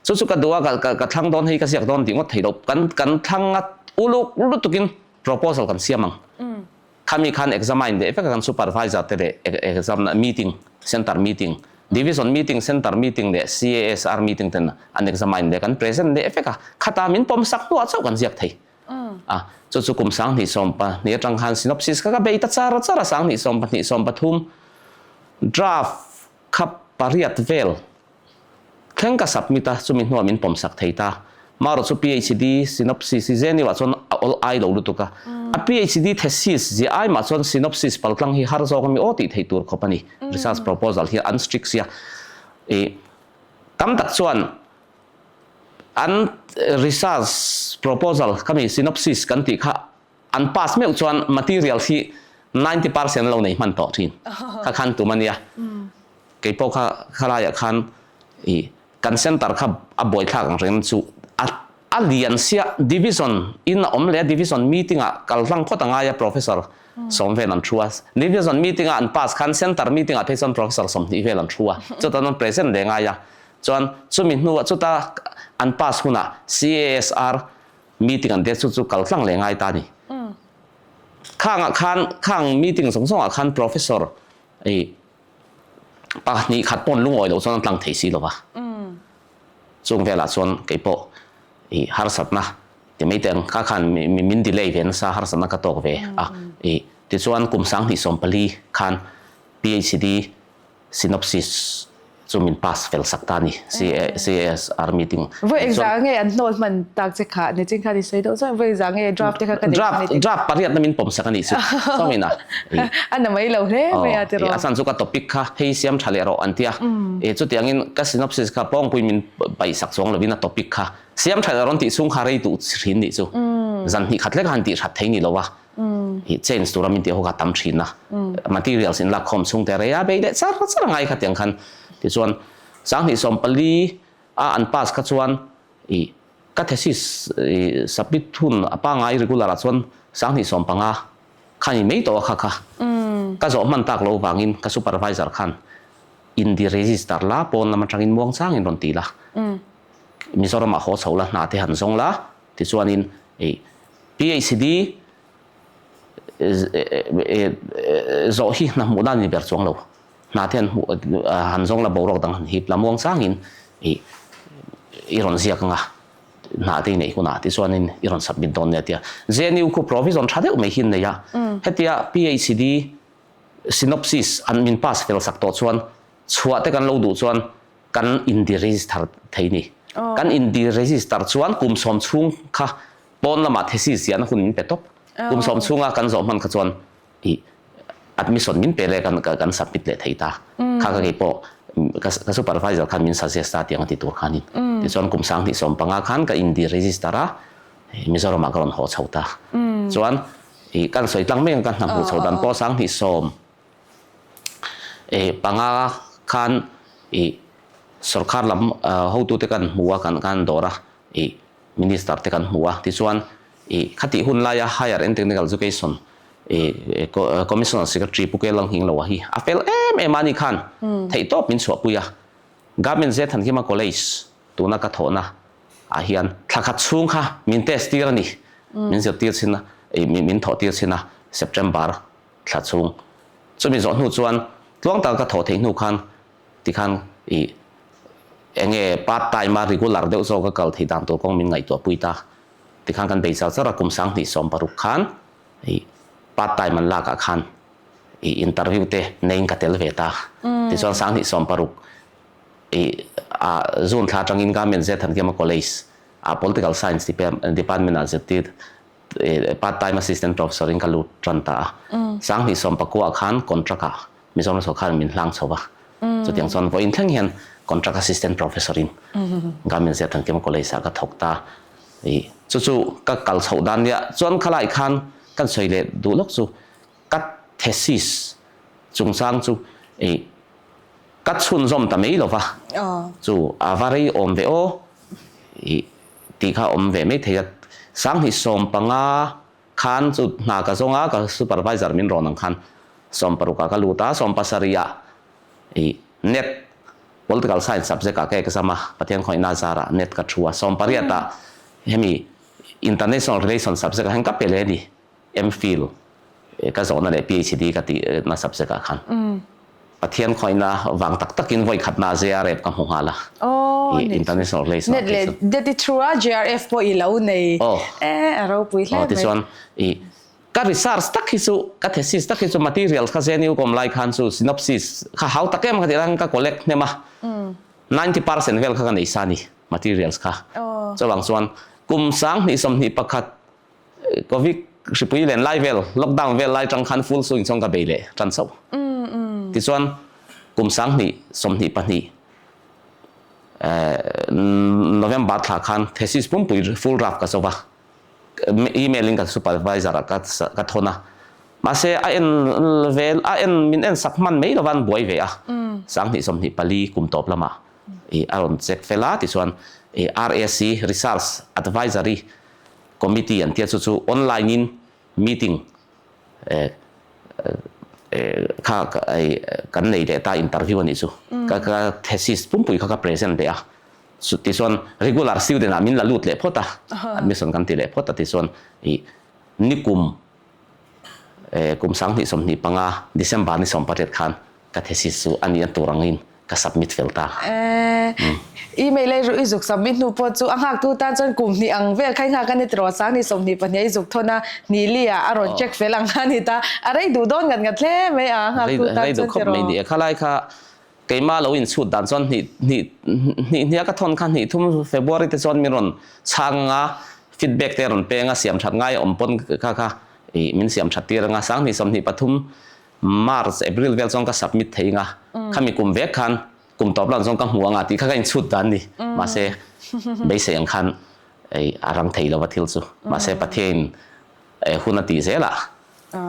chu chu ka duh a ka ka thlang dawn hei ka ziak dawn tih ngawt theih loh kan kan thlang a uluk lutukin proposal kan siam ang. Khami khan examine leh vek a kan supervisor te leh exam na meeting center meeting division meeting center meeting leh CASR meeting ten an examine leh kan present leh vek a khata min pawm sak hnuah chauh kan ziak thei a chu chu kum 2022 atang khan synopsis kha ka bei ta char char a 2022 23 draft kha pariat vel Thleng ka submit a, chumi hnuah min pawmsak thei ta. Marawh chu PhD synopsis hi Zeniu ah chuan a awl ai lo lutuk a. A PhD thesis ziah ai mah chuan synopsis paltlang hi har zawk ami aw tih theih tur khawp a ni. Research proposal hi an strict sia. Ih tam tak chuan an research proposal khami synopsis kan tih kha An pass meuh chuan material hi 90% lo nei hman tawh thin. Kha khan tum a nia. Kei pawh kha khalaiah khan i kan center kha a buaithlak ang reng chu a a lian sia division in a awm leh a division meeting ah kal hlang phawt a ngai a professor sawm vel an thu a. Division meeting a an pass khan center meeting ah phei chuan professor 20 vel an thu a. Chuta an present leh ngai a. Chuan chumi hnuah chuta an pass hunah CASR Meeting an det chu chu kal tlang leh ngai ta ni. Khangah khan khang meeting zawng zawngah khan professor ei pahnih khat pawn lungawi loh chuan an tlang thei si lo va. Chung velah chuan kei pawh i harsatna ti mai teh ang kha khan min delay ve nasa harsatna ka tawk ve a. I tichuan kum 2024 khan PhD Synopsis chu min pass fel sak ta a ni, CASR meeting. Vawi engzah nge an hnawl hman tak che kha nichin khan i sawi deuh chuan vawi engzah nge draft te kha ka nei hman i ti. Draft pariatna min pawm sak a nih chu chawngin a. A na mai lo hle mai a tiraw. A chhan chu ka topic kha hei siam tha leh rawh an ti a, chutiangin ka synopsis kha pawngpui min paih sak chuang lovin a topic kha siam tha leh rawh an tih chhung kha rei duh thin nih chu. Zan hnih khat lek a han tih that thei ni lo a. Hi change tura min tih ho kha tam thin a, materials in lakkhawm chhung te rei a bei leh char char a ngai kha tiang khan tichuan 2014 a an pass kha chuan ih ka thesis ih submit hun a pangai regular ah chuan 2015 khan in mai tawh a kha kha ka zawh hman tak lo vangin ka supervisor khan in di register la pawn lam atangin muang changin rawn ti la Mizoram ah haw chho la hna te han zawng la tichuanin ih PhD zawh hi hna hmuh dan a ni ber chuang lo. Hna te han hmuh han zawng la boruak dang han hip la muang changin ih i rawn ziak ang a, hna te i neih hunah tichuanin i rawn submit dawn nia tia. JNU khu provision tha deuh mai hi an nei a, hetia PhD synopsis an min pass fel sak tawh chuan chhuah te kan lo duh chuan kan in-deregister thei a ni. Kan in-deregister chuan kum sawm chhung kha Pawn lamah thesis ziahna hun min pe tawp. Kum sawm chhunga kan zawh hman kha chuan ih admission min pe leh kan kan submit leh thei ta. Kha ka kei pawh ka ka supervisor khan min suggest a tiang a ti tur khanin. Tichuan kum 2015 khan ka in deregister a, Mizoramah ka rawn haw chho ta. Chuan ih kan sawi tlang mai ang ka hna hmuh chho dan pawh 2010 panga khan ih sorkar lam hotute kan hmu a kan kan dawr a ih Minister te kan hmu a, tichuan ih khatih hun laia Higher and Technical Education ih Commissioner Secretary Pu Kelang Hingloa hi a fel em em a ni khan theihtawp min chhuahpui a. Government Zethankima College tuna ka thawhna ah hian thla khat chhung kha min test tir a ni, min zirtir chhin a, ih min thawh tir chhin a September thla chhung. Chumi zawh hnu chuan tluang taka ka thawh theih hnu khan Tikhan i enge part time a regular deuh zawk a kal theih dan tur kawng min ngaihtuah pui ta. Tikhan kan bei char char a kum 2016 khan i part time an lak ah khan i interview te neiin ka tel ve ta. Tichuan 2016 i ah June thla atangin Government Zethankema College ah Political Science Department ah zirtir part time assistant professor in ka lut tan ta a. 2019 ah khan contract ah Mizoram sawrkar min hlang chho va. Chutiang chuan vawiin thleng hian contract assistant professor in Government Ziathankima College ah ka thawk ta. I chu chu ka kal chhoh dan nia chuan khalai khan kan sawi leh duh lawk chu ka thesis chungchang chu i ka chhunzawm ta mai lo va. Chu a va rei awm ve aw i. tih kha awm ve mai thei a. 2015 khan chu hna ka zawng a, ka supervisor min rawn ang khan 16 ah ka lut a, 17 ah ih net political science subject ah ka exam a, Pathian khawihna zarah net ka thu a, 18 ah hemi international relation subject ah hian ka pe leh a ni. MPhil ka zawhna leh PhD ka tihna subject ah khan Pathian khawihna vang tak takin vawi khatna JRF ka hmu nghal a, International Relations ah phei chuan. Net leh through a JRF pawh i lo nei e a ropui hle mai. Tichuan i ka research tak hi chu ka thesis tak hi chu materials kha JNU ka awm lai khan chu synopsis kha hau tak em kha tih khan ka collect hnem a, 90% vel kha ka nei sa a ni materials kha. Chuvang chuan kum 2021 Covid hripui len lai vel, lockdown vel lai tang khan full swing chuan ka bei leh tan chauh. Tichuan kum 2022 November thla khan thesis pumpui full draft ka zo va, email in ka supervisor ah ka thawn a. Mahse a en vel a en min en sak hman mai lova an buai ve a, 2024 kum tawp lamah a rawn check fel a, tichuan RAC, Research Advisory Committee an tia chu chu online in meeting kha kan nei leh ta interview a nih chu ka ka thesis pumpui kha ka present leh a tichuan regular student ah min la lut leh phawt a admission kan ti leh phawt a tichuan ih nikum kum 2025 December ni 18 khan ka thesis chu a nih a tur angin ka submit fel ta. Email a i zuk submit hnu pawh chu a nghaktu tan chuan kum hnih ang vel kha i nghak a ni tiraw 2022 a i zuk thawn a, hnih li ah a rawn check fel ang a ni ta. A rei duh dawn ngat ngat hle mai a, a nghaktu tan chuan tiraw. Rei duh khawp mai ni e. Khalai kha keimah lo inchhut dan chuan hnih hnih hnih hniah ka thawn kha hnih thum February te chuan min rawn chhang ang a, feedback te a rawn peng a, siam that ngai awm pawn kha kha ih min siam that tir ang a, 2023 March, April vel chuan ka submit thei anga, khami kum vek khan kum tawp lan chuan ka hmu anga tih kha ka inchhut dan ni. Mahse, beisei ang khan ei a rang thei lova thil chu. Mahse, Pathiain hun a tih zelah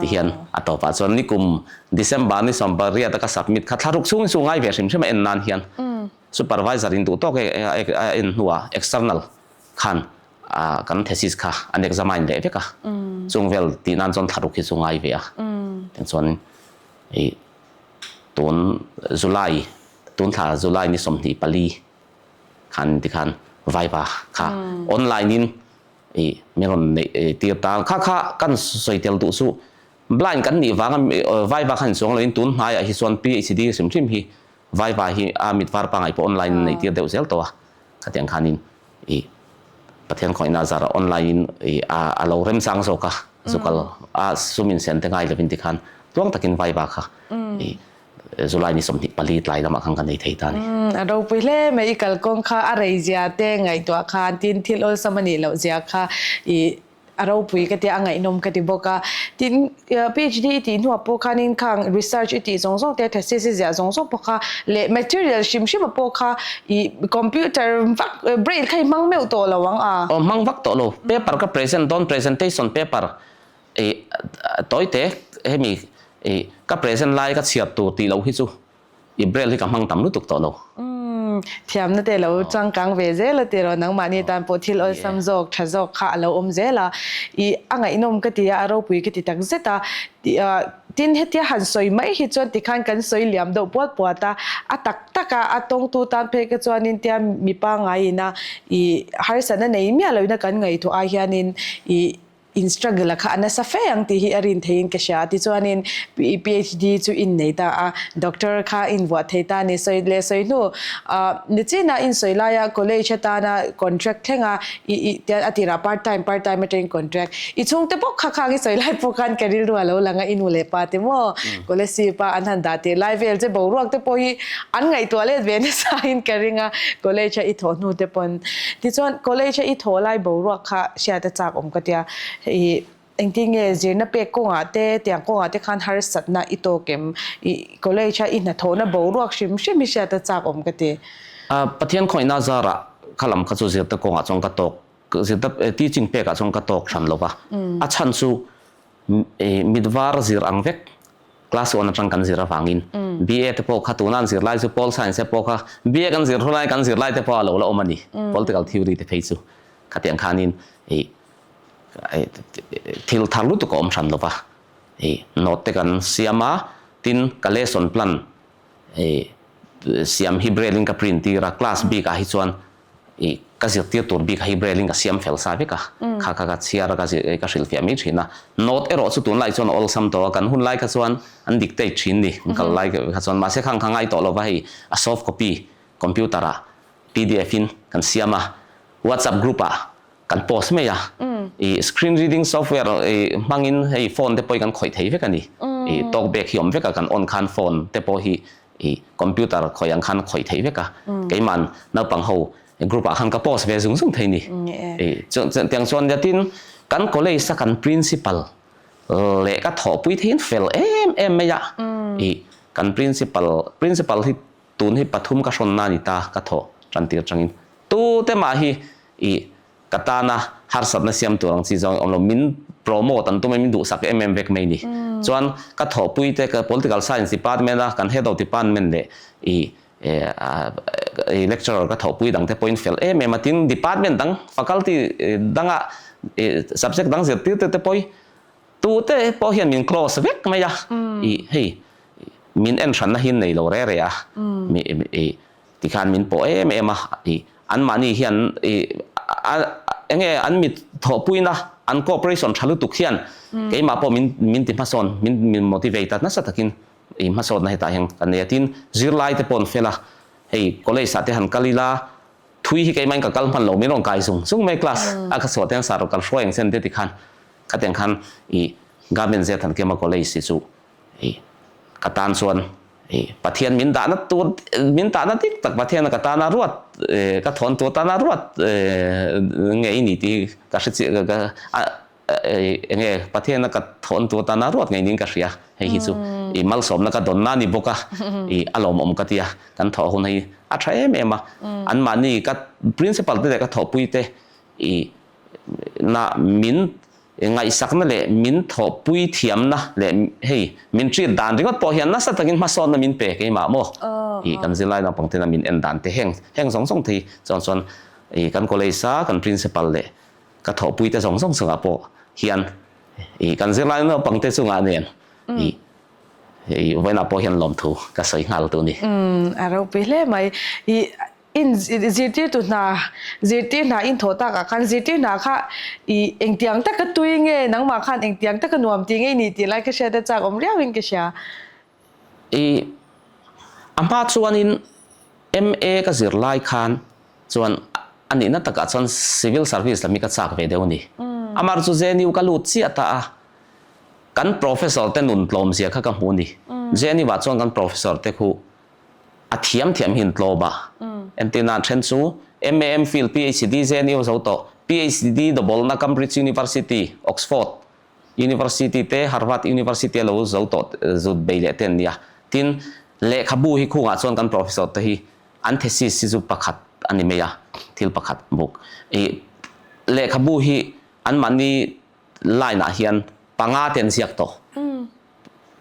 ti hian a tawpah chuan nikum December ni 18 a ka submit kha thlaruk chhung hi chu ngai ve hrim hrim a en nan hian supervisor in duh tawk a en hnuah external khan a kan thesis kha an examine leh vek a, chung vel tih nan chuan thlaruk hi chu ngai ve a, tichuan ih tun July tun thla July ni 24 khan tikhan viva kha online in ih min rawn neih tir ta kha kha kan sawi tel duh chu blind kan nih vanga viva khan chuang loin tun hnaiah hi chuan PhD hrim hrim hi viva hi a mit var pangai pawh online in neih tir deuh zel tawh a khatiang khanin i Pathian khawihna zar online in i a a lo remchang zawk a zu kal a sum in sen te ngai lovin tikhan tluang takin viva kha i July ni 24 tlai lamah khan ka nei thei ta a ni. A ropui hle mai i kalkawng kha a rei zia te ngaihtuah khan tin thil awlsam a nih loh zia kha i A ropui ka tia, a ngaihnawm ka ti bawk a. Tin, PhD i tih hnuah pawh khanin khang research i tih zawng zawng te, thesis i ziah zawng zawng pawh kha leh material hrim hrim ah pawh kha i computer vak, braille kha i hmang meuh tawh lo ang a. Aw, hmang vak tawh lo. Paper ka present dawn, presentation paper i tawi te hemi i ka present lai ka chhiar tur tih loh hi chu I braille hi ka hmang tam lutuk tawh lo. Umm, thiamna te lo changkang ve zel a tiraw, nangmahni tan pawh thil awlsam zawk, tha zawk kha a lo awm zel a. I a ngaihnawm ka ti a, a ropui ka ti tak zet a. Tin, hetia han sawi mai hi chuan tikhan kan sawi liam deuh puat puat a, a tak tak a, a tawngtu tan phei ka chuanin tia mipa ngaiin a i harsatna nei miah loin a kan ngaihtuah ai hianin i In struggle a kha a nasa fe ang tih hi a rin theiin ka hria. Tichuanin PhD chu in nei ta a, doctor kha in vuah thei ta a ni. Sawi leh sawi hnu nichinah in sawi laia college atana contract thleng a, i i tian a tirah part time part time atangin contract. I chhungte bawk kha khang i sawi lai pawh khan ka rilru a lo lang a, i nu leh pa te maw college pa an han dah tir lai vel che boruak te pawh hi an ngaihtuah let ve nasa in ka ring a, college a i thawh hnu te pawn. Tichuan college a i thawh lai boruak kha hriat a chak awm ka tia, hei engtin nge zirna pek kawngah te tiang kawngah te khan harsatna i tawk em? I college a i hnathawhna boruak hrim hrim hi hriat a chak awm ka ti. Pathian khawihna zarah kha lam kha chu zirte kawngah chuan ka tawk, zirte teaching pekah chuan ka tawk hran lo va, a chhan chu mitvar zir ang vek class one atang kan zir avangin BA te pawh kha tuna an zir lai chu pol science te pawh kha BA kan zir hun lai kan zir lai te pawh a lo la awm a ni, political theory te phei chu. Khatiang khanin ih thil thar lutuk a awm hran lova ih note te kan siam a, tin ka lesson plan ih siam hi braille in ka print tir a, class bik ah hi chuan ih ka zirtir tur bik hi braille in ka siam fel sa vek a, kha kha ka chhiar a ka ka hrilhfiah mai thin a, note erawh chu tunlai chuan a awlsam tawh a, kan hun lai kha chuan an dictate thin ni, kan kal lai kha chuan mahse khang kha ngai tawh lova hei a soft copy computer ah pdf in kan siam a, WhatsApp group ah kan post mai a, ih screen reading software ih hmangin hei phone te pawh hi kan khawih thei vek a ni, ih talkback hi awm vek a kan on khan phone te pawh hi ih computer khawih ang khan khawih thei vek a, keiman naupang ho group ah khan ka post ve zung zung thei ni, ih tiang chuan nia tin kan college a kan principal leh ka thawhpui theihin fel em em mai a, ih kan principal principal hi Tun hi pathum ka hrawnna a ni ta, ka thawh tan tir atangin tute mah hi i ka tana harsatna siam tur ang chi zawng awm lo, min promote an tum a, min duhsak em em vek mai ni. Chuan ka thawhpui te ka political science department a kan head of department leh i i lecturer ka thawhpui dang te pawhin fel em em a, tin department dang faculty danga i subject dang zirtirte te pawh hi Tute pawh hian min close vek mai a, i hei min en hranna hi nei lo re re a, mi i tikhan min pawh em em a, i anmahni hian i enge an mit thawhpuina an cooperation tha lutuk hian keimah pawh min min ti hmasawn min min motivate a nasa takin i hmasawnna hetah hian kan nei a, tin zirlai te pawh an fel a, hei college ah te han kal ila thui hi keimahin ka kal hman lo min rawn kai zung zung mai class a ka chhuah te hian sir kal hruai ang che an ti tikhan Khatiang khan i Government Zethan Kema College hi chu i ka tan chuan i Pathian min dahna tur min tahna dik tak Pathian ka tana ruat ka thawn tur tana ruat ngei ni tih hi ka hre chiah ka enge Pathian ka thawn tur tana ruat ngei niin ka hria hei hi chu i malsawmna ka dawnna a ni bawk a i a lawmawm ka tia kan thawh hun hi a tha em em a anmahni ka principal te leh ka thawhpui te i Na min ngaihsakna leh min thawhpui thiamna leh hei min treat dan ringawt pawh hian nasa takin hmasawnna min pe keimah maw ih kan zirlai naupang tena min en dan te heng heng zawng zawng te hi chuan chuan ih kan college a kan principal leh ka thawhpui te zawng zawng chungah pawh hian ih kan zirlai naupang te chungah nen ih ih vawiinah pawh hian lawmthu ka sawi nghal tu a ni. Umm a ropui hle mai ih In zirtirtu hna, zirtir hna in thawh takah khan zirtir hna kha i engtiang taka tui nge nangmah khan engtiang taka nuam tih nge i nih tih lai ka hriat a chak awm riau in ka hria. I a hma chuanin MA ka zir lai khan chuan a nihna takah chuan civil service lam hi ka chak ve deuh a ni. Amar chu JNU ka lut chiah ta a, kan professor te nun tlawm zia kha ka hmu a ni. JNU ah chuan kan professor te khu A thiam thiam hi an tlawm a. Entirna an then chu MA, MPhil, PhD, JNU zo tawh, PhD double-na Cambridge University, Oxford University te Harvard University a lo zo tawh zut bei leh te an nia. Tin, lehkhabu hi khungah chuan kan professor te hi an thesis hi chu pakhat a ni mai a, thil pakhat buk. Ih, lehkhabu hi anmahni line ah hian panga te an ziak tawh,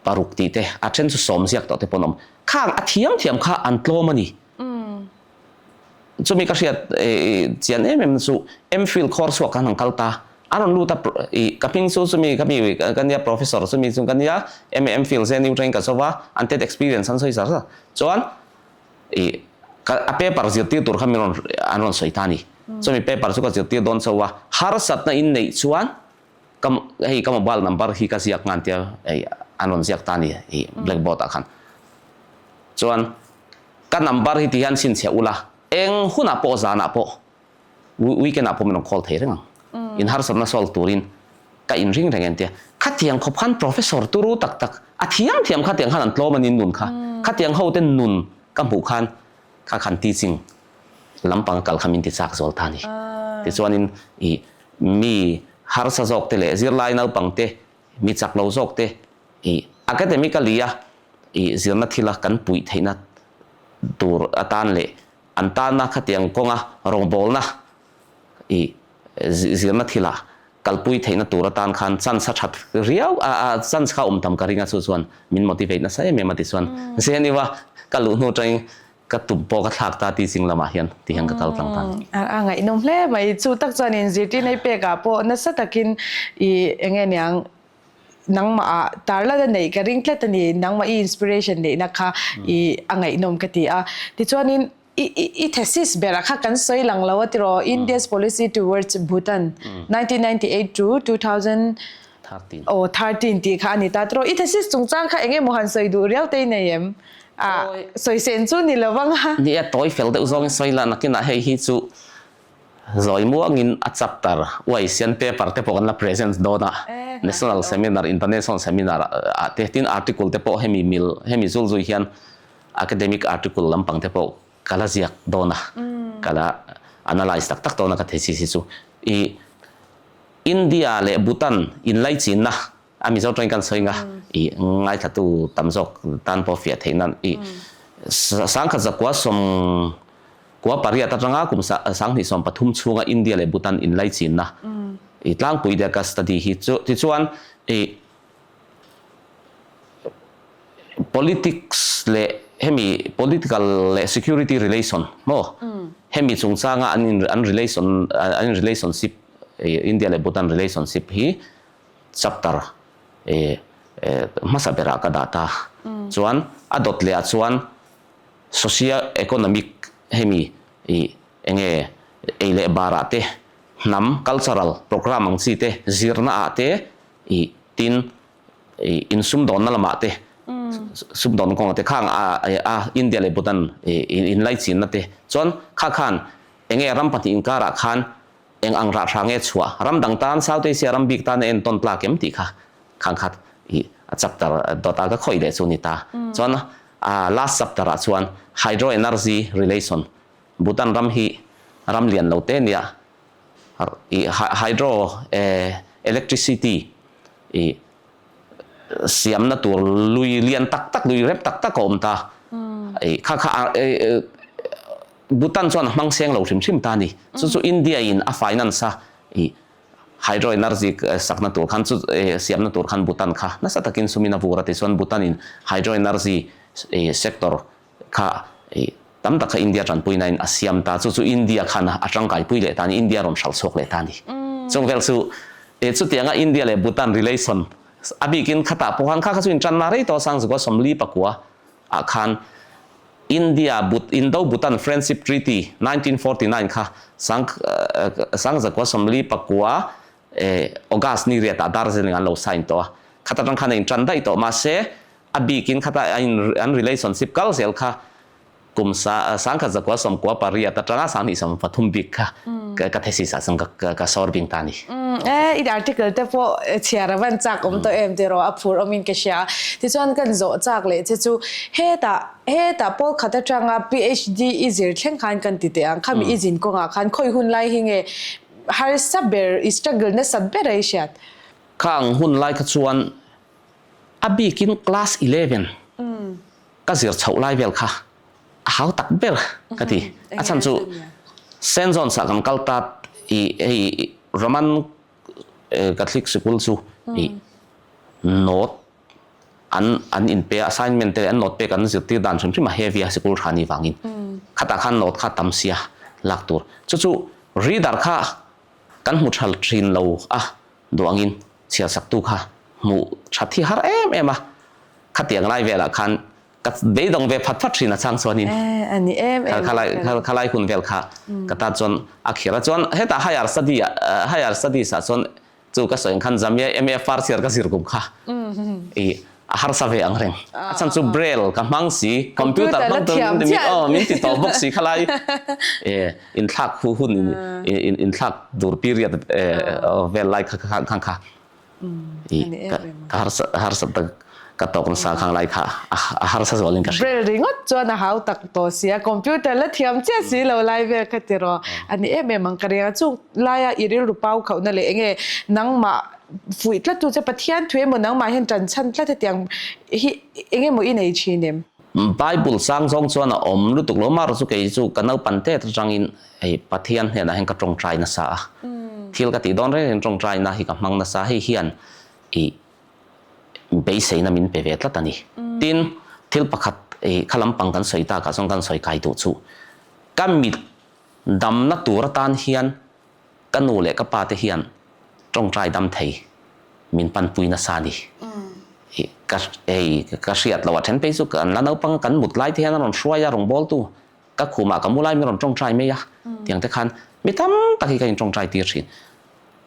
paruk tih te, a then chu sawm ziak tawh te pawh an awm. Khang a thiam thiam kha an tlawm a ni. Chumi ka hriat chian em em chu MPhil khawr chhuak khan an kal ta, a rawn lut a ka hming chu chumi ka mi ka nia professor chumi chu ka nia MA MPhil JNU atangin ka zo va, an tet experience an sawi zar zar. Chuan i ka a paper zirtir tur kha min rawn an rawn sawi ta a ni. Chumi paper chu ka zirtir dawn chauh a, harsatna in neih chuan ka hei ka mobile number hi ka ziak ngan tia hei an rawn ziak ta a ni i blackboard ah khan. Chuan ka number hi ti hian chhinchhiah ula eng hunah pawh zanah pawh weekend ah pawh min rawn call thei reng ang. In harsatna solve turin ka inring reng en tia khatiang khawp khan professor turu tak tak a thiam thiam khatiang khan an tlawm a ni nun kha khatiang ho te nun ka hmuh khan kha khan teaching lampang a kal kha min ti chak zawl ta a ni. Tichuanin ih mi harsa zawk te leh zirlai naupang te mi chak lo zawk te ih academically a ih zirna thila kan puih theihna tur atan leh an tana khatiang kawnga rawngbawlna ih zirna thilah kalpui theihna tur atan khan chance a that riau a a chance kha awm tam ka ring a chu chuan min motivate nasa em em a tichuan JNU a ka luh hnu atangin. Ka tum pawh ka thlak ta teaching lamah hian ti hian ka kal tlang ta a ni. A ngaihnawm hle mai. Chu tak chuan inzirtir nei pekah pawh nasa takin i eng nge niang nangmah ah tarlan a neih ka ring tlat a ni. Nangmah i inspiration neihna kha i a ngaihnawm ka ti a. Tichuanin i i thesis berah kha kan sawi lang lo a tiraw India's policy towards Bhutan 1998 to 2000 13. Aw 13 tih kha a ni ta tiraw. I thesis chungchang kha eng emaw han sawi duh riau te i nei em? Ah, sawi sen chu ni lo vang a. Ni a, tawi fel deuh zawngin sawi la, nakinah hei hi chu zawi muangin a chapter uaisian paper te pawh kan la present dawn a, National Seminar, International Seminar ah te, tin article te pawh hemi mil, hemi zul zui hian academic article lampang te pawh ka la ziak dawn a, ka la analyse tak tak dawn a ka thesis hi chu. I India leh Bhutan inlaichinna a Mizo tawngin kan sawi nga i ngaithlatu tam zawk tan pawh fiah theih nan i sangkhat zakua sawm kua pariat atanga kum sanghnih 13 chhunga India leh Bhutan inlaichinna i tlangpui der ka study hi chu tichuan i Politics leh hemi political leh security relation maw hemi chungchanga an in an relation an in relationship India leh Bhutan relationship hi chapter hmasa berah ka dah ta chuan a dawt leh ah chuan socio economic hemi enge ei leh bar ah te hnam cultural programme ang chi te zirna ah te tin insumdawnna lamah te sumdawnna kawngah te khang a India leh Bhutan inlaichinna te chuan kha khan enge ram pahnih inkarah khan eng ang rah hra nge chhuah ram dang tan South Asia ram bik tan a entawn tlak em tih kha khang khat a chapter dawt a ka khawih leh chu a ni ta chuan last chapter ah chuan hydro energy relation Bhutan ram hi ram lian lo te nia hydro electricity i siamna tur lui lian tak tak lui rep tak tak a awm ta i kha kha Bhutan chuan a hmang seng lo hrim hrim ta a ni chu chu India in a finance a i hydro energy sakna tur khan chu siamna tur khan Bhutan kha nasa takin sumin a vur a tichuan Bhutan in hydro energy sector Kha tam tak kha India tanpuina in a siam ta, chu chu India khan a tangkaipui leh ta a ni, India rawn hralh chhuak leh ta a ni. Chung vel chu chutianga India leh Bhutan relation a bikin khatah pawh khan kha kha chu intanna rei tawh a Sangzukua 44 ah khan India Indo-Bhutan Friendship Treaty 1949 kha Sangzukua 49 August ni riatah Darjeeling an lo sign tawh a, khat atang khan a intan daih tawh mahse A bikin khata an relationship kal zel kha kum 1998 atanga 2023 bik kha ka thesis ah chuan ka sawr bing ta a ni. E, i article te pawh chhiar a van chak awm tawh em tiraw a phur awmin ka hria. Tichuan kan zawh chak leh che chu hetah hetah pawl khat atanga PhD i zir thleng khan kan ti teh ang khami i zin kawngah khan khawi hun lai hi nge harsa ber i struggle nasat ber a i hriat? Khang hun lai kha chuan A bikin class 11 ka zir chhoh lai vel kha a hau tak ber ka ti. A chhan chu Saint John's ah kan kal ta i hei Roman Catholic sikul chu i note an an inpe a assignment te leh an note pek an zirtir dan hrim hrim a heavy a sikul tha ni vangin khatah khan note kha tam sia lak tur. Chu chu reader kha kan hmu tha thin lo a duangin chhiarsaktu kha hmuh that hi har em em a, khatiang lai velah khan ka beidawng ve phat phat thin a chang chuanin khalai hun vel kha ka tan chuan a khir a, chuan hetah higher study ah higher studies ah chuan chu ka sawi ang khan Jamia MA first year ka zir kum kha i a harsa ve ang reng a chhan chu braille ka hmang si computer hmang tur min ti aw min ti tawh bawk si khalai e inthlak hu hun in inthlak dur period vel lai kha khang kha i ka harsa harsa tak ka tawk nasa khang lai kha a harsa zualin ka hria braille ringawt chuan a hau tak tawh sia computer la thiam chiah si lo lai vel kha tiraw ani em em ang ka ring a chung laia i rilru pau khauhna leh enge nangmah Fuih tlat tu che Pathian thu emaw nangmah hian tan chhan tlat hetiang hi eng emaw i nei thin em? Bible sang zawng chuan a awm lutuk lo mar chu kei chu ka naupan tet atangin hei Pathian hnenah hian ka tawngtai nasa a, thil ka tih dawn reng reng tawngtaina hi ka hmang nasa hei hian ih beiseina min pe ve tlat a ni. Tin, thil pakhat. I kha lampang kan sawi takah chuan kan sawi kai duh chu ka mit damna tur atan hian ka nu leh ka pa te hian tawngtai dam thei min panpui nasa a ni. I ka hei ka hriat loh a then phei chu kan la naupang kan mut lai te hian a rawn hruai a rawngbawltu ka khumah ka mu lai min rawn tawngtai mai a tiang te khan mi tam tak hi ka intawngtai tir thin.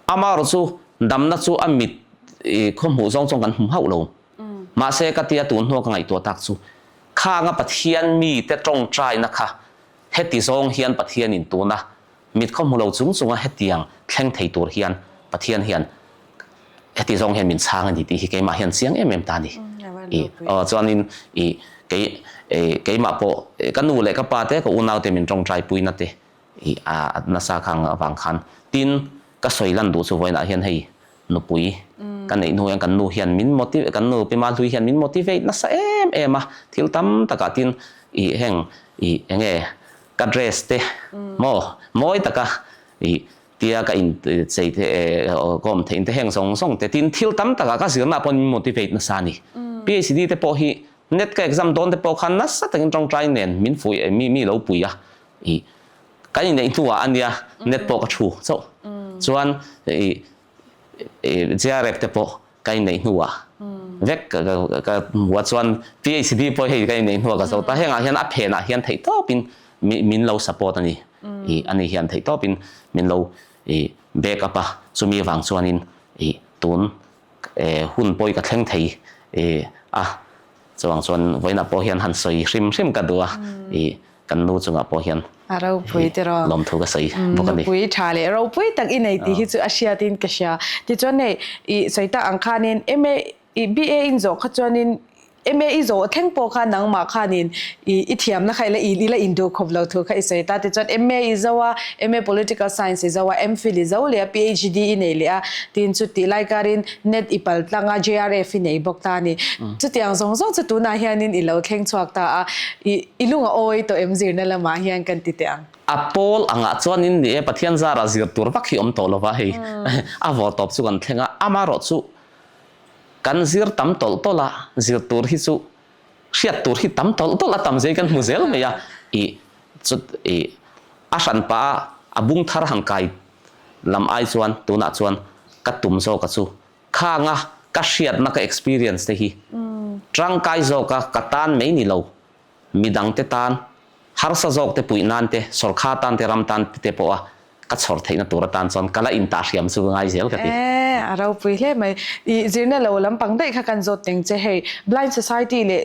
Amaherawh chu damna chu a mit i khaw hmuh zawng chuan kan hmu hauh lo. Mahse ka tia tun hnuah ka ngaihtuah tak chu khanga Pathian mite tawngtaina kha heti zawng hian Pathianin tuna mit khaw hmu lo chung chunga hetiang thleng thei tur hian Pathian hian heti zawng hian min chhang a ni tih hi keimah hian chiang em em ta a ni. I aw chuanin i kei keimah pawh ka nu leh ka pa te ka unaute min tawngtai puina te i a nasa khang avang khan tin ka sawi lan duh chu vawiinah hian hei nupui ka neih hnu hian kan nu hian min motivate kan nu Pima Hlui hian min motivate nasa em em a thil tam takah tin i heng i enge ka dress te maw mawi taka i tia ka in chei te ka awm theih te heng zawng zawng te tin thil tam takah ka zirna pawh min motivate nasa a ni. PhD te pawh hi net ka exam dawn te pawh khan nasa takin tawngtai nen min fuih mi mi lo pui a i kan inneih hnuah a nia net pawh ka thu chauh chuan i JRF te pawh ka inneih hnuah vek ka hmu a chuan PhD pawh hei ka inneih hnuah ka zo ta hengah hian a phenah hian theih tawpin min lo support a ni i ani hian theih tawpin min lo i back up a chumi avang chuanin i tun hun pawi ka thleng thei a chuvang chuan vawiinah pawh hian han sawi hrim hrim ka duh a i Kan nu chungah pawh hian A ropui tiraw? Lawmthu ka sawi bawk a ni. Nupui tha leh ropui tak i nei tih hi chu a hriatin ka hria. Tichuan hei i sawi tak ang khanin MA i BA in zawh kha chuanin MA i zawh thleng pawh khan nangmah khanin i i thiamna kha i la i la induh khawp lo thu kha i sawi ta. Tichuan MA i zo a, MA Political Science i zo a, MPhil i zo leh a, PhD i nei leh a, tin chutih lai karin Net i pal tlang a, JRF i nei bawk ta a ni. Chutiang zawng zawng chu tunah hianin i lo thleng chhuak ta a, i i lung a awi tawh em zirna lamah hian kan ti teh ang. A pawl angah chuanin ni e, Pathian zara zir tur vak hi awm tawh lova hei a vawr tawp chu kan thleng a, amaherawh chu kan zir tam tawlh tawlh a, zir tur hi chu hriat tur hi tam tawlh tawlh a tam zei kan hmu zel mai a, i chu i a hranpa a a bung thar han kai lam ai chuan tunah chuan ka tum zawka chu khanga ka hriatna ka experience te hi tangkai zawka ka tan mai ni lo midangte tan harsa zawk te puih nan te sawrkha tan te ram tan te pawha ka chhawr theihna tur atan chuan ka la intah hriam chu ka ngai zel ka ti. E, a ropui hle mai. I zirna lo lampang daih kha kan zawt teng che hei. Blind Society leh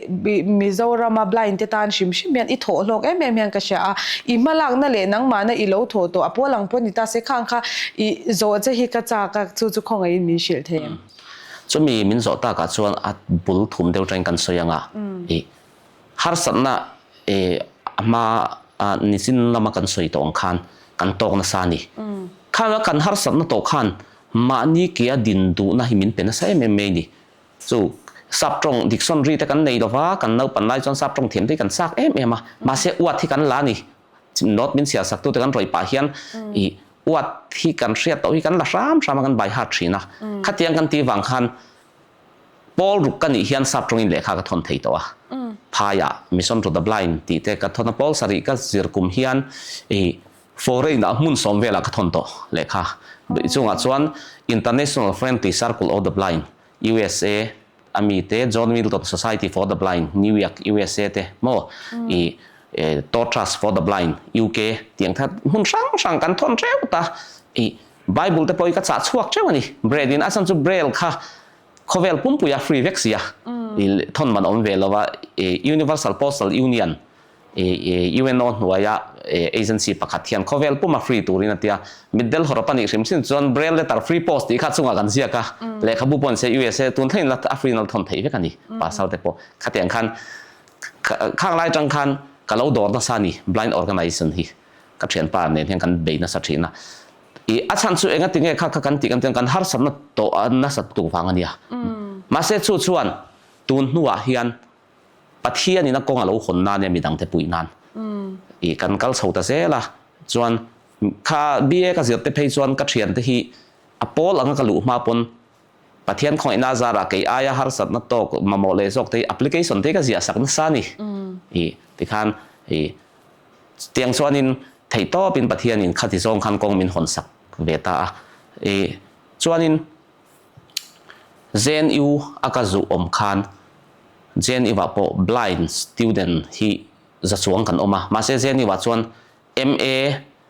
Mizorama blind te tan hrim hrim hian i thawh hlawk em em hian ka hria a. I hmalakna leh nangmahna i lo thawh tawh a pawl ang pawh ni ta se khang kha i zawh che hi ka chak a, chu chu khawngaihin min hrilh thei em? Chumi min zawh takah chuan a bul thum deuh tangin kan sawi ang a, i harsatna i a hma a nichin lama kan sawi tawh ang khan kan tawk nasa a ni. Khanga kan harsatna tawh khan mahni ke a din duhna hi min pe nasa em em mai a ni. Chu sap tawng dictionary te kan nei lova, kan naupan lai chuan sap tawng thiam te hi kan chak em em a, mahse uat hi kan la a ni. Note min chhiar sak tute kan rawih pah hian ih uat hi kan hriat tawh hi kan la hram hram a, kan by heart thin a. Khatiang kan tih vang khan pawl ruk ka nih hian sap tawngin lehkha ka thawn thei tawh a. Phaiah Mission to the Blind tih te ka thawn a, pawl sarih ka zir kum hian ih foreign ah hmun sawm velah ka thawn tawh lehkha. Chungah chuan International Friendly Circle of the Blind USA a mi te, John Milton Society for the Blind, New York, USA te maw i Tour Trust for the Blind, UK tih ang kha hmun hrang hrang kan thawn teuh ta. I Bible te pawh hi ka chah chhuak teuh a ni. Braille in a chhan chu Braille kha khawvel pumpuia free vek sia i thawn man awm ve lo va. Universal Postal Union UNO hnuaia agency pakhat hian khawvel puma free turin a ti a, mitdel hawrawp a nih hrim hrim chuan Braille letter free post tih kha chungah kan ziak a, lehkhabu pawh an se USA tun thlengin la a free in a la thawn theih vek a ni, pasal te pawh khatiang khan khang lai atang khan ka lo dawr nasa a ni blind organization hi ka thianpa nen hian kan bei nasa thin a, i a chhan chu engati nge kha kha kan tih kan tih kan harsatna tawh a nasat tuk vang a nia, mahse chu chuan tun hnuah hian Pathianin a kawng a lo hawn nan nia midangte puih nan i kan kal chho ta zel a, chuan kha BA ka zirte phei chuan ka thiante hi a pawl anga ka luh hma pawn Pathian khawngaihna zarah kei aia harsatna tawk mamawh leh zawk te hi application te hi ka ziah sak nasa a ni. Ih tikhan ih tiang chuanin theihtawpin Pathianin khati zawng khan kawng min hawn sak ve ta a. Ih chuanin JNU a ka zuh awm khan JNU ah pawh blind student hi za chuang kan awm a, mahse JNU ah chuan MA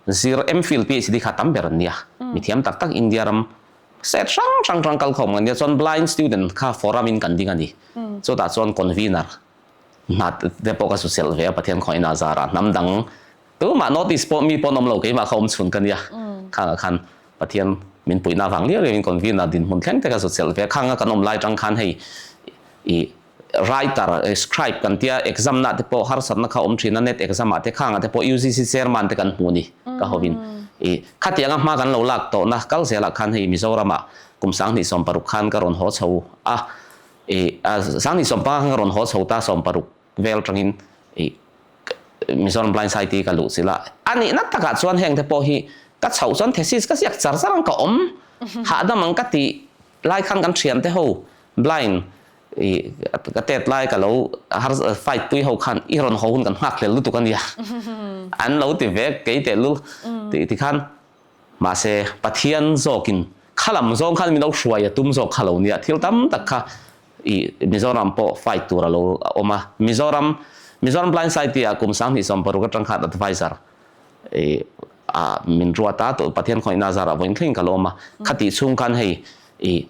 zir MPhil PhD kha tam ber an nia, mi thiam tak tak India ram set hrang hrang hrang kal khawm kan nia, chuan blind student kha forum in kan ding a ni, chutah chuan convener hna te pawh ka su selh ve a Pathian khawngaihna zarah hnam dang tumah North East pawh mi pawh an awm lo keimah kha awm chhun ka nia, khangah khan Pathian min puihna avang liau liauin convener dinhmun thleng te ka su selh ve a, khanga kan awm lai tang khan hei ih Writer, scribe kan tia exam na te pawh harsatna kha awm thin a, net exam ah te khangah te pawh UGC chairman te kan hmu ni ka hovin. I khatianga hma kan lo lak tawhna kal zelah khan hei Mizoram ah kum 2016 khan ka rawn haw chho a, i 2015 khan ka rawn haw chho ta 16 vel tangin i Mizoram Blind Society ka luh chilh a. A nihna takah chuan heng te pawh hi ka chhoh chuan thesis ka ziak char char ang ka awm hahdam ang ka tih lai khan kan thiante ho blind I ka tet lai ka lo har fight pui ho khan i rawn haw hun kan nghak hlel lutuk a nia. An lo ti ve kei teh lul tih ti khan mahse Pathian zawkin kha lam zawng khan min lo hruai a tum zawk kha lo nia thil tam tak kha i Mizoram pawh fight tur a lo awm a. Mizoram Mizoram Blind Society ah kum 2016 atang khan adviser i a min ruat a Pathian khawngaihna zarah vawiin thleng ka lawm a. Khatih chhung khan hei i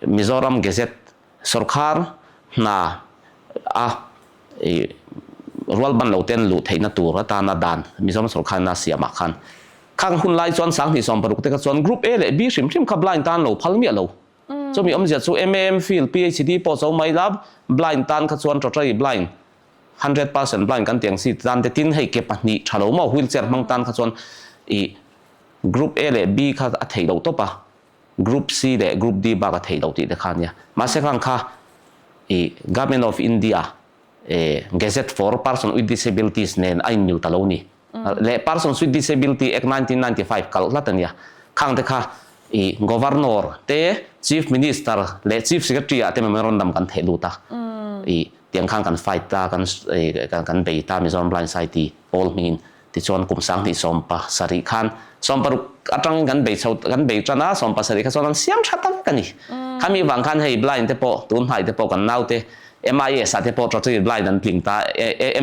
Mizoram Gazette sawrkhar hna a rualban lo ten luh theihna tur atana dan Mizoram sawrkharna siamah khan khang hun lai chuan 2016 te kha chuan Group A leh B hrim hrim kha blind tan lo phal miah lo. Chumi awmzia chu MA, MPhil, PhD pawh cho mai la blind tan kha chuan totally blind, 100% blind kan tiang si tan te tin hei ke pahnih tha lo maw wheelchair hmang tan kha chuan ih Group A leh B kha a theih loh tawp a. Group C leh Group D bak a theih loh tih te kha a nia. Mahse khang kha i Government of India Gazette for Person with Disabilities nen a inmil ta lo ni. Leh Persons with Disability Act 1995 kalh hlat a nia. Khang te kha i Governor te, Chief Minister leh Chief Secretary ah te memorandum kan theh lut a. I tiang khan kan fight ta, kan kan bei ta Mizoram Blind Society pawl hmingin. Tichuan kum 2017 khan 16 atangin kan bei chho kan bei tan a, 17 kha chuan an siam tha ta vek a ni. Khami vang khan hei blind te pawh tun hnai te pawh kan naute MIS ah te pawh totally blind an tling ta,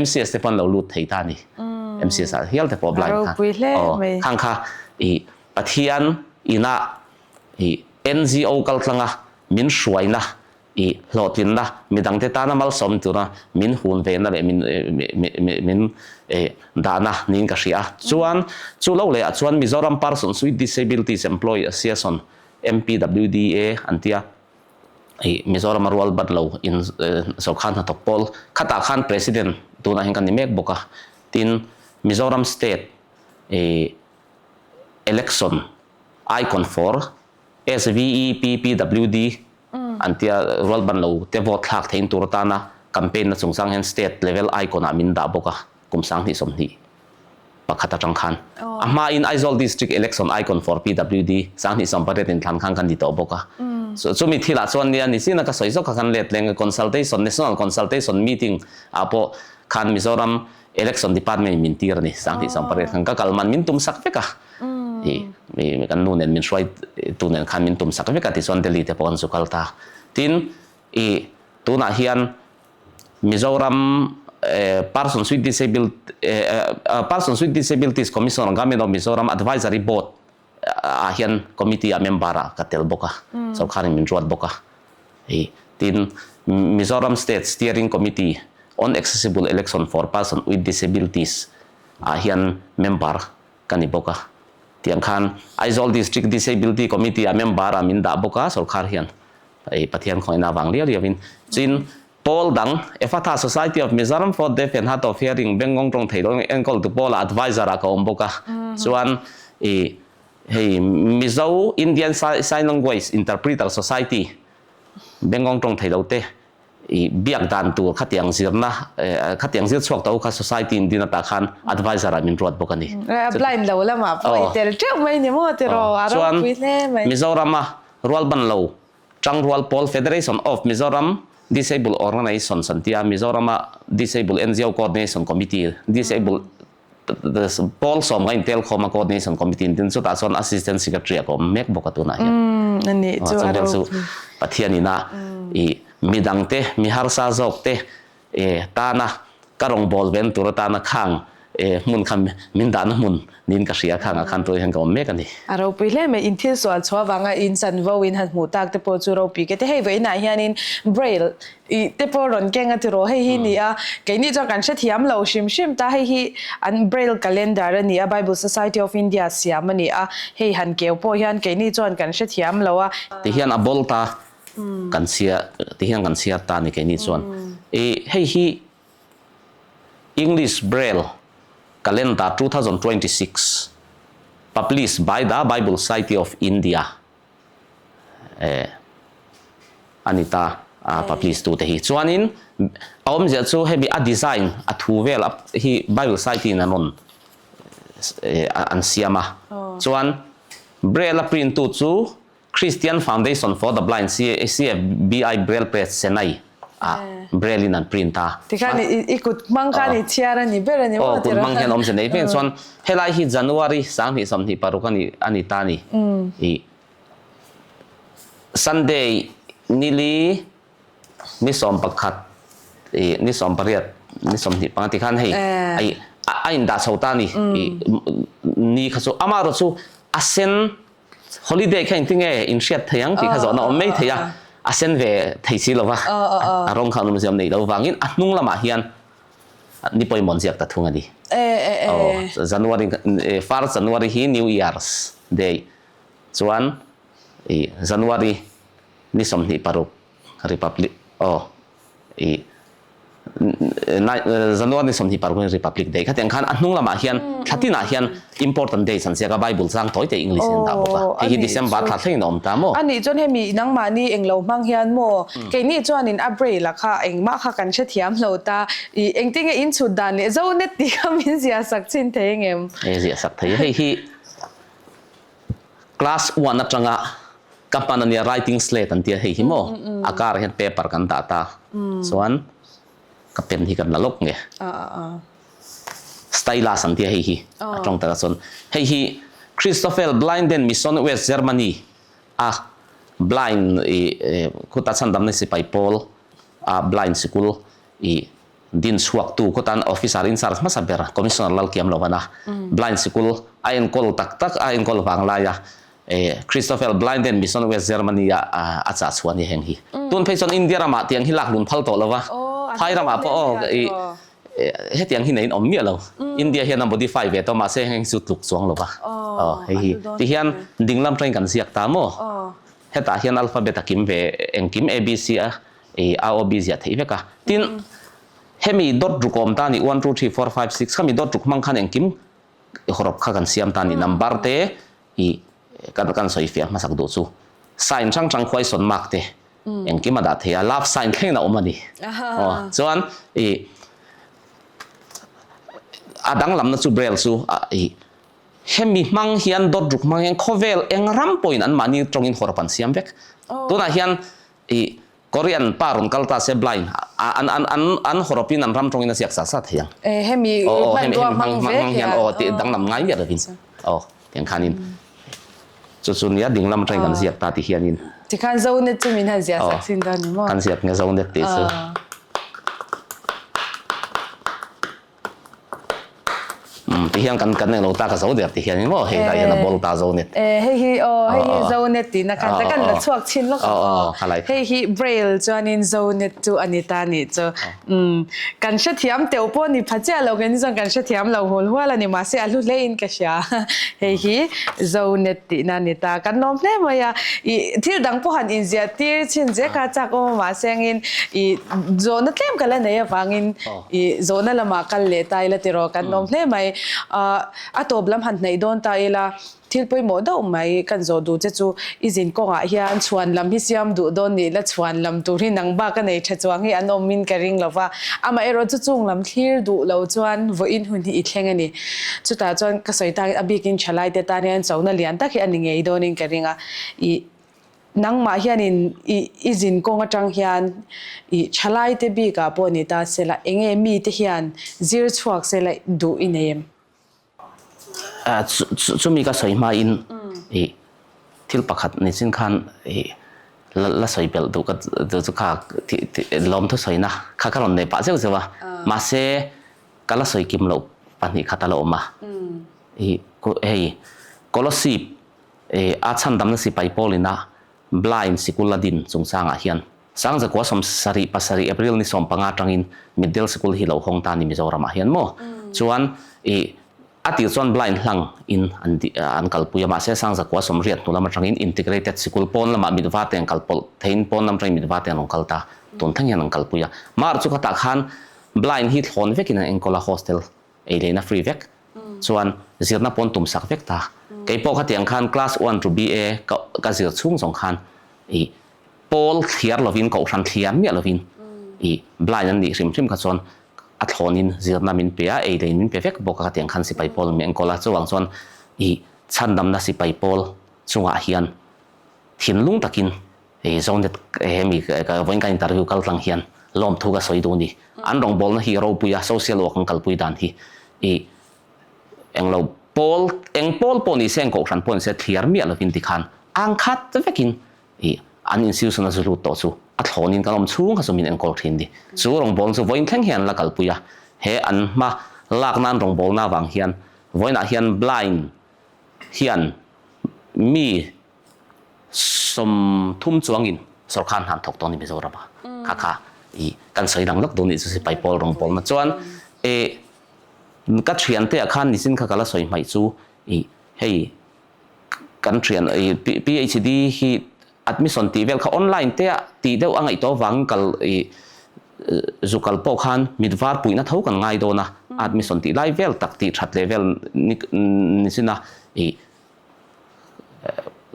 MCS te pawh an lo lut thei ta a ni. MCS ah hial te pawh blind kha. Aw khang kha i Pathian inah i NGO kaltlanga min hruaina I hlawhtlinna, midangte tana malsawm tura min hun vena leh min min dahna niin ka hria a. Chuan chu lo lehah chuan Mizoram Persons with Disabilities Employee Association, MPWDA, an tia, i Mizorama rual bat lo in sawrkar hnathawk pawl khatah khan President tunah hian ka ni mek bawk a. Tin, Mizoram State i Election Icon for SVEPPWD an tia rualban lo te vote thlak thein tur atana campaign na chungchang hian state level icon ah min dah bawk a, kum 2021 atang khan. A hmain Aizawl District Election Icon for PWD 2018 inthlan khan kan ni tawh bawk a. Chumi thilah chuan nia nichin a ka sawi zawk kha khan let leng consultation, National Consultation Meeting ah pawh khan Mizoram Election Department in min tir a ni, 2018 khan ka kal man min tum sak vek a. I kan nu nen min hruai tu nen khan min tum sak vek a tichuan Delhi te pawh an zu kal ta. Tin, i tunah hian Mizoram Persons with Persons with Disabilities Commission Government of Mizoram Advisory Board ah hian committee ah member ah ka tel bawk a, sawrkharin min ruat bawk a. I tin, Mizoram State Steering Committee on Accessible Election for Person with Disabilities ah hian member ka ni bawk a. Tiang khan Aizawl District Disability Committee ah member ah min dah bawk a sawrkhar hian ei Pathian khawngaihna avang liau liau in. Chin pawl dang Efatha Society of Mizoram for Deaf and Hard of Hearing Bengngawng tawng thei lo enkawltu pawl ah advisor ah ka awm bawk a. Chuan i hei Mizo Indian Sign Language Interpreter Society Bengngawng tawng thei lo te I biak dan tur khatiang zirna khatiang zir chhuak tawh kha society in din atah khan advisor ah min ruat bawk a ni. A blind lo lamah pawh i tel teuh mai ni maw tiraw? A ropui hle mai. Chuan Mizoram a rualban lo Tangrual Pawl Federation of Mizoram Disable Organisations an tia, Mizorama Disable NGO Coordination Committee, Disable Pawl sawm ka intel khawm a Coordination Committee in tin chutah chuan Assistant Secretary a ka awm mek bawk a tunah hian. Chung vel chu Pathian ina i midangte, mi harsa zawkte E, tana ka rawngbâwl ven tur atana khang e hmun kha min dahna hmun niin ka hria, khangah khan tûrah hian ka awm mek a ni. A ropui hle mai, in thil sual chhuah avanga in chanvo in han hmuh tak te pawh chu ropui ke te. Hei vawiinah hianin Braille i te pawh rawn keng a tiraw, hei hi ni a, keini chuan kan hrethiam lo hrim hrim ta, hei hi an Braille calendar a ni a, Bible Society of India siam a ni a, hei han keu pawh hian keini chuan kan hrethiam lo a. Tihian a bold a, kan chhiar ti hian kan chhiar ta a ni keini chuan i hei hi English Braille Calendar 2026 published by the Bible Society of India eh a ni ta a publish tu te hi chuanin a awmzia chu hemi a design a thu vel hi Bible Society in an rawn an siam a chuan Braille a print tu chu Christian Foundation for the Blind, CFBI, Braille Press, Chennai ah Braille in an print a. Tikhan i kut hmang khan i chhiar a ni ber a ni maw? Aw, kut hmang hian awmze nei veng chuan helai hi January 2026 a ni a ni ta a ni. I Sunday nili ni 11 i ni 18 ni 25 tikhan hei ai a indah chho ta a ni. I ni kha chu amaherawhchu chu a sen Holiday kha engtin nge in hriat thei ang tih kha zawhna awm mai thei a, a sen ve thei si lo va, a rawng kha an awmziam neih loh vangin a hnung lamah hian ni pawimawh an ziak ta thung a ni. Aw, January, first January hi New Year's Day chuan i January ni 26 Republic aw i January ni 26 hian Republic Day khatiang khan a hnung lamah hian thla tinah hian important days an ziak a Bible chang tawi te English in an dah bawk a hei hi December thla thlengin a awm ta maw? Anih chuan hemi nangmahni englo hmang hian maw keini chuanin a braille ah kha engmah kha kan hrethiam lo ta i engtinge in chhut dan leh zo net tih kha min ziah sak chhin thei engem? E ziah sak thei hei hi Class one atanga ka hman ania writing slate an tia hei hi maw a karah hian paper kan dah ta chuan ka pen hi kan la lawk nge stylus an tia hei hi a tawng takah chuan hei hi Christoffel Blinden Mission West Germany a blind i khuta chhandamna sipai pawl a blind sikul i Din chhuaktu kawtan Officer in charge hmasa ber Commissioner Lalkiam Lovana Blind Sikul a enkawl tak tak a enkawl vang laia Christoffel Blinden Mission West Germany ah a chah chhuah a ni heng hi. Tun phei chuan India ramah tiang hi lak lun phal tawh lo va, phai ramah pawh aw i hetiang hi neiin awm miah lo. India hian a modify ve tawh mahse heng hi chu tluk chuang lo va. Aw hei hi tihian dinglam tangin kan ziak ta maw? Hetah hian alphabet a kim ve engkim ABC a I a aw bi ziah theih vek a. Tin, hemi dot ruk awm ta ni one, two, three, four, five, six khami dot ruk hmang khan engkim hawrawp kha kan siam ta ni number te i kan kan sawi fiah hmasak duh chu sign hrang hrang question mark te engkim a dah thei a love sign thlengin a awm a ni. Aw chuan i a danglamna chu braille chu i hemi hmang hian dot ruk hmang hian khawvel eng ram pawhin anmahni tawngin hawrawp an siam vek. Tunah hian I Korean pa rawn kal ta se blind an an an an hawrawpin an ram tawngin a ziak sa sa thei ang. Eh hemi hmanrua hmang vek hian aw tih danglam ngai miah lovin aw tiang khanin chu chu nia dinglam atangin kan ziak ta ti hianin. Tikhan Zonet chu min han ziah sak thin dawn ni maw? Kan ziak nge Zonet tih chu. Umm ti hian kan kan englo ta ka zo der ti hian in maw hei dah hian a ball ta zo net. Eh hei hi aw hei hi zo net tihna khan ta kan la chhuak chhin lawk ang aw. Hei hi braille chuanin zo net chu a ni ta nih chu. Umm kan hrethiam teuh pawh ni pha chiah lo keini chuan kan hrethiam lo hul hual a ni mahse a hlu hle in ka hria. Hei hi zo net tihna a ni ta kan lawm hle mai a. Ih thil dang pawh han inziah tir chhin zek a chak awm a mahse angin ih zawhna tlem ka la nei avangin I zawhna lamah kal leh ta ila tiraw kan awm hle mai. A tawp lam han hnaih dawn ta ila, thil pawimawh deuh mai kan zawh duh che chu i zin kawngah hian chhuan lam hi siam duh dawn nih la chhuan lam tur hi nang bak a nei tha chuang hi an awmin ka ring lo va. Amaherawh chu chung lam thlir duh lo chuan vawiin hun hi i thleng a ni. Chutah chuan ka sawi takin a bikin thalaite tan hian chona lian tak hi a ni ngei dawnin ka ring a. I. Nangmah hianin i i zin kawng atang hian i thalaite bikah pawh ni ta sela enge mite hian zir chhuak sela duh i nei em? Chumi ka sawi hmain i thil pakhat ni chin khan i la sawi belh duh ka chu kha lawmthu sawina kha ka rawn nei pah zeuh zeuh a, mahse ka la sawi kim loh 2 khat a la awm a, i hei Kolasib a chhandamna sipai pawlina blind sikul a din chungchangah hian 1977 April ni 15 atangin Mitdel sikul hi lo hawng ta a ni Mizoramah hian maw? Chuan ih a tir chuan blind hlang in an an kalpui a mahse 1980 hnu lam atangin integrated sikul pawn lamah mit va te an kal pawlh theiin pawn lam atangin mit va te an rawn kal ta tun thleng hian an kalpui a. Mar chu khatah khan blind hi thlawn vekin an enkawl a hostel ei lehna free vek chuan zirna pawn tum sak vek ta. Kei pawh khatiang khan class one to BA ka ka zir chhung zawng khan ih pawl thliar lovin kohhran thliar miah lovin ih blind an nih hrim hrim kha chuan a thlawnin zirna min pe a, ei leh in min pe vek bawk a khatiang khan sipai pawl min enkawl a. Chuvang chuan ih chhandamna sipai pawl chungah hian thinlung takin Hei Zonet hemi ka vawiin ka interview kal tlang hian lawmthu ka sawi duh a ni. An rawngbawlna hi ropui a, social work an kalpui dan hi i englo pawl eng pawl pawh ni se eng kohhran pawh ni se thliar miah lovin tikhan ang khat vekin i an institution a zu lut tawh chu a thlawnin kan awm chhung kha chu min enkawl thin ni. Chu rawngbawlna chu vawiin thleng hian an la kalpui a, he an hma lak nan rawngbawlna avang hian vawiinah hian blind hian mi 30 chuangin sorkar hna an thawk tawh a ni Mizoram ah kha kha i kan sawi dang lawk dawn nih chu sipai pawl rawng pawlna chuan e ka thian te ah khan nichin kha ka la sawi hmaih chu i hei kan thian i PhD hi admission tih vel kha online te ah tih deuh a ngaih tawh avangin kal i zu kal pawh khan mit var puihna tho kan ngai dawn a admission tih lai vel tak tih that leh vel nichin a i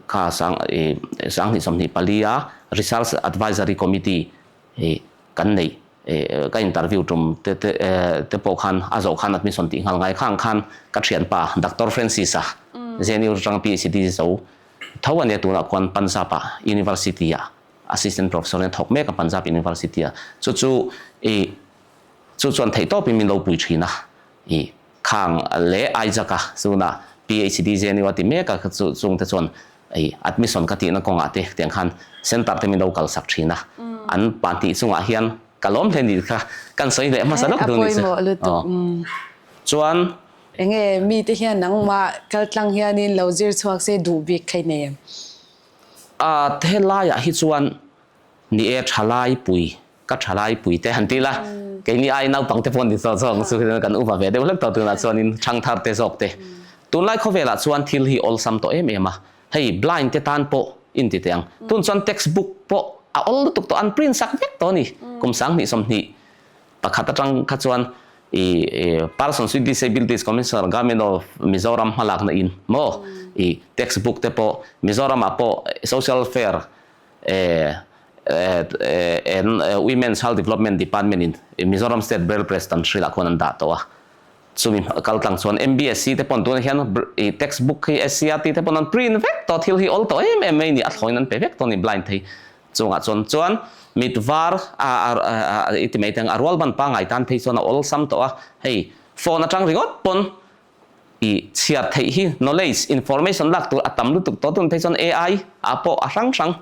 Kha sang i 2024 a Research Advisory Committee i kan neih i ka interview tum te te te pawh khan a zawh khan admission tih nghal ngai khang khan ka thianpa Doctor Francis-a JNU atanga PhD zo tho a nia tunah khuan Punjab ah University ah Assistant Professor in a thawk mek a Punjab University ah chu chu i chu chuan theihtawpin min lo pui thin a i Khang leh Isaac-a chunah PhD JNU a ti mek a, chu chungte chuan ei admission ka tihna kawngah te tiang khan centre te min lo kalsak thin a, an pahnih chungah hian ka lawm hle ni kha kan sawi leh hmasa lawk dun ni chu. Chuan. Enge mite hian nangmah kaltlang hianin lo zir chhuak se duh bik thei nei em? A helaiah hi chuan ni e thalai pui Ka thalai pui te han ti la, keini ai naupang te pawh ni tawh zawk chu kan upa ve deuh hlek tawh tunah chuanin thangthar te zawk te. Tunlai khawvelah chuan thil hi awlsam tawh em em a, hei blind te tan pawh in ti teh ang. Tun chuan text book pawh a awl lutuk tawh, an print sak vek tawh a ni. Kum 2021 atang kha chuan i Persons with Disabilities Commissioner Government of Mizoram hmalakna in maw i text book te pawh Mizoramah pawh Social Welfare Women Child Development Department in Mizoram State Braille Press tan hrilah khuan an dah tawh a. Chumi kal tlang chuan MBSC te pawn tunah hian text book hi SCERT te pawn an print vek tawh, thil hi awl tawh em em mai a ni, a thlawin an pe vek tawh a ni blind thei chungah chuan. Chuan mit var i ti mai teng a rual ban pangngai tan phei chuan a awlsam tawh a, hei phone atang ringawt pawn I chhiar theih hi knowledge, information lak tur a tam lutuk tawh tun phei chuan AI ah pawh a hrang hrang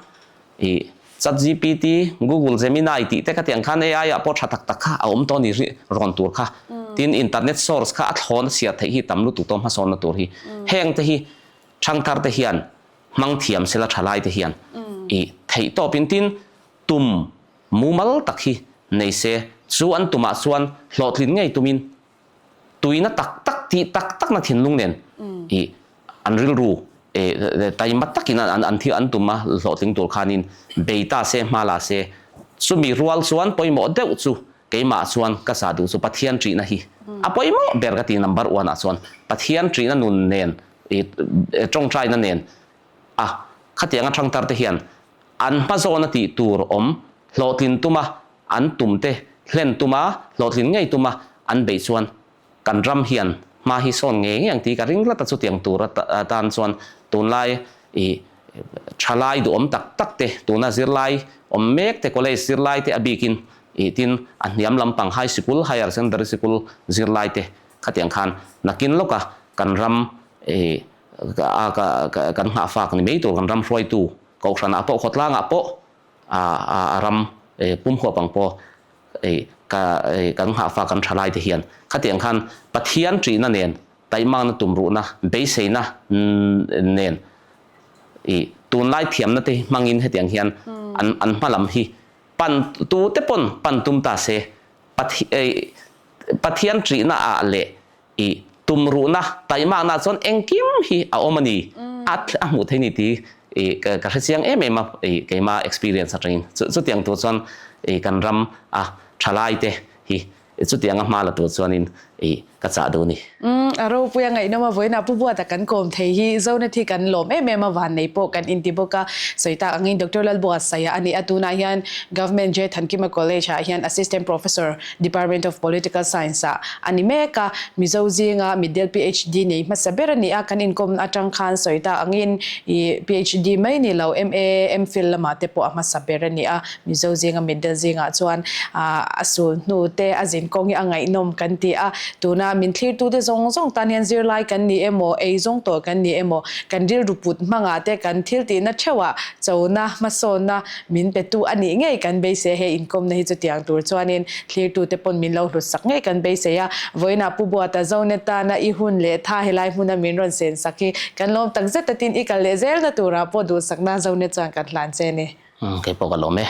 i ChatGPT, Google Gemini tih te khatiang khan AI ah pawh tha tak tak kha a awm tawh a ni ri rawn tur kha. Tin internet source kha a thlawn a chhiar theih hi tam lutuk tawh hmasawnna tur hi. Heng te hi thangthar te hian hmang thiam sela tha lai te hian i theih tawpin tin tum mumal tak hi nei se chu an tumah chuan hlawhtlin ngei tumin Tuina tak tak tih tak takna thinlung nen i an rilru taima takin an thil an tum a hlawhtling tur khanin bei ta se hma la se chumi rual chuan pawimawh deuh chu keimah chuan ka sa duh chu Pathian ṭihna hi a pawimawh ber ka ti number one ah chuan Pathian ṭihna nun nen i ṭawngṭaina nen a khatianga ṭhangtar te hian an hmazawna tih tur awm hlawhtlin tuma An tum te hlen tuma hlawhtlin ngei tuma an beih chuan kan ram hian hma hi sawn ngei ngei ang tih ka ring tlat a, chutiang tur atan chuan tunlai i Thalai duhawm tak tak te, tuna zirlai awm mek te, college zirlai te a bikin ih tin a hniam lampang high sikul, higher secondary sikul zirlai te khatiang khan nakin lawka kan ram ih kan nghahfak ni mai tur kan ram hruaitu kohhranah pawh khawtlangah pawh a ram pumhuap ang pawh kan nghahfak kan thalai te hian khatiang khan Pathian ṭihna nen Taihmakna tumruhna, beiseina nen i tunlai thiamna te hi hmangin hetiang hian an an hma lam hi pan tu te pawn pan tum ta se Pathian ṭihna ah leh i tumruhna, taihmakna ah chuan engkim hi a awm a ni a a hmuh theih ni tih i ka hrechiang em em a i keima experience atangin chutiang tur chuan i kan ram a thalai te hi Chutianga hma la tur chuanin i ka chah duh ni. Umm, a ropui a ngaihnawm a, vawiinah Pu Buata kan kawm thei hi Zonet hi kan lawm em em a, vannei pawh kan inti bawk a. Sawi tak angin Doctor Lalbuasaia a ni a, tunah hian Government J Thankima College ah hian Assistant Professor, Department of Political Science ah a ni mek a. Mizo zinga mitdel PhD nei hmasa ber a ni a, kan inkawmna atang khan sawi tak angin i PhD mai ni lo, MA, MPhil lamah te pawh a hmasa ber a ni a. Mizo zinga mitdel zingah chuan a sul hnu te a zin kawng hi a ngaihnawm kan ti a, tuna min thlirtute zawng zawng tan hian zirlai kan ni emaw, ei zawng tawh kan ni emaw, kan rilru put hmangah te kan thil tihna theuhah chona, hmasawnna min petu a nih ngei kan beisei a, hei inkawmna hi chutiang tur chuanin thlirtute pawn min lo hlutsak ngei kan beisei a, vawiinah Pu Buata Zonet tana i hun leh tha helai hmuna min rawn sensak hi kan lawm takzet a tin i kal leh zelna turah pawh duhsakna Zonet chuan kan hlan che a ni. Kei pawh ka lawm e.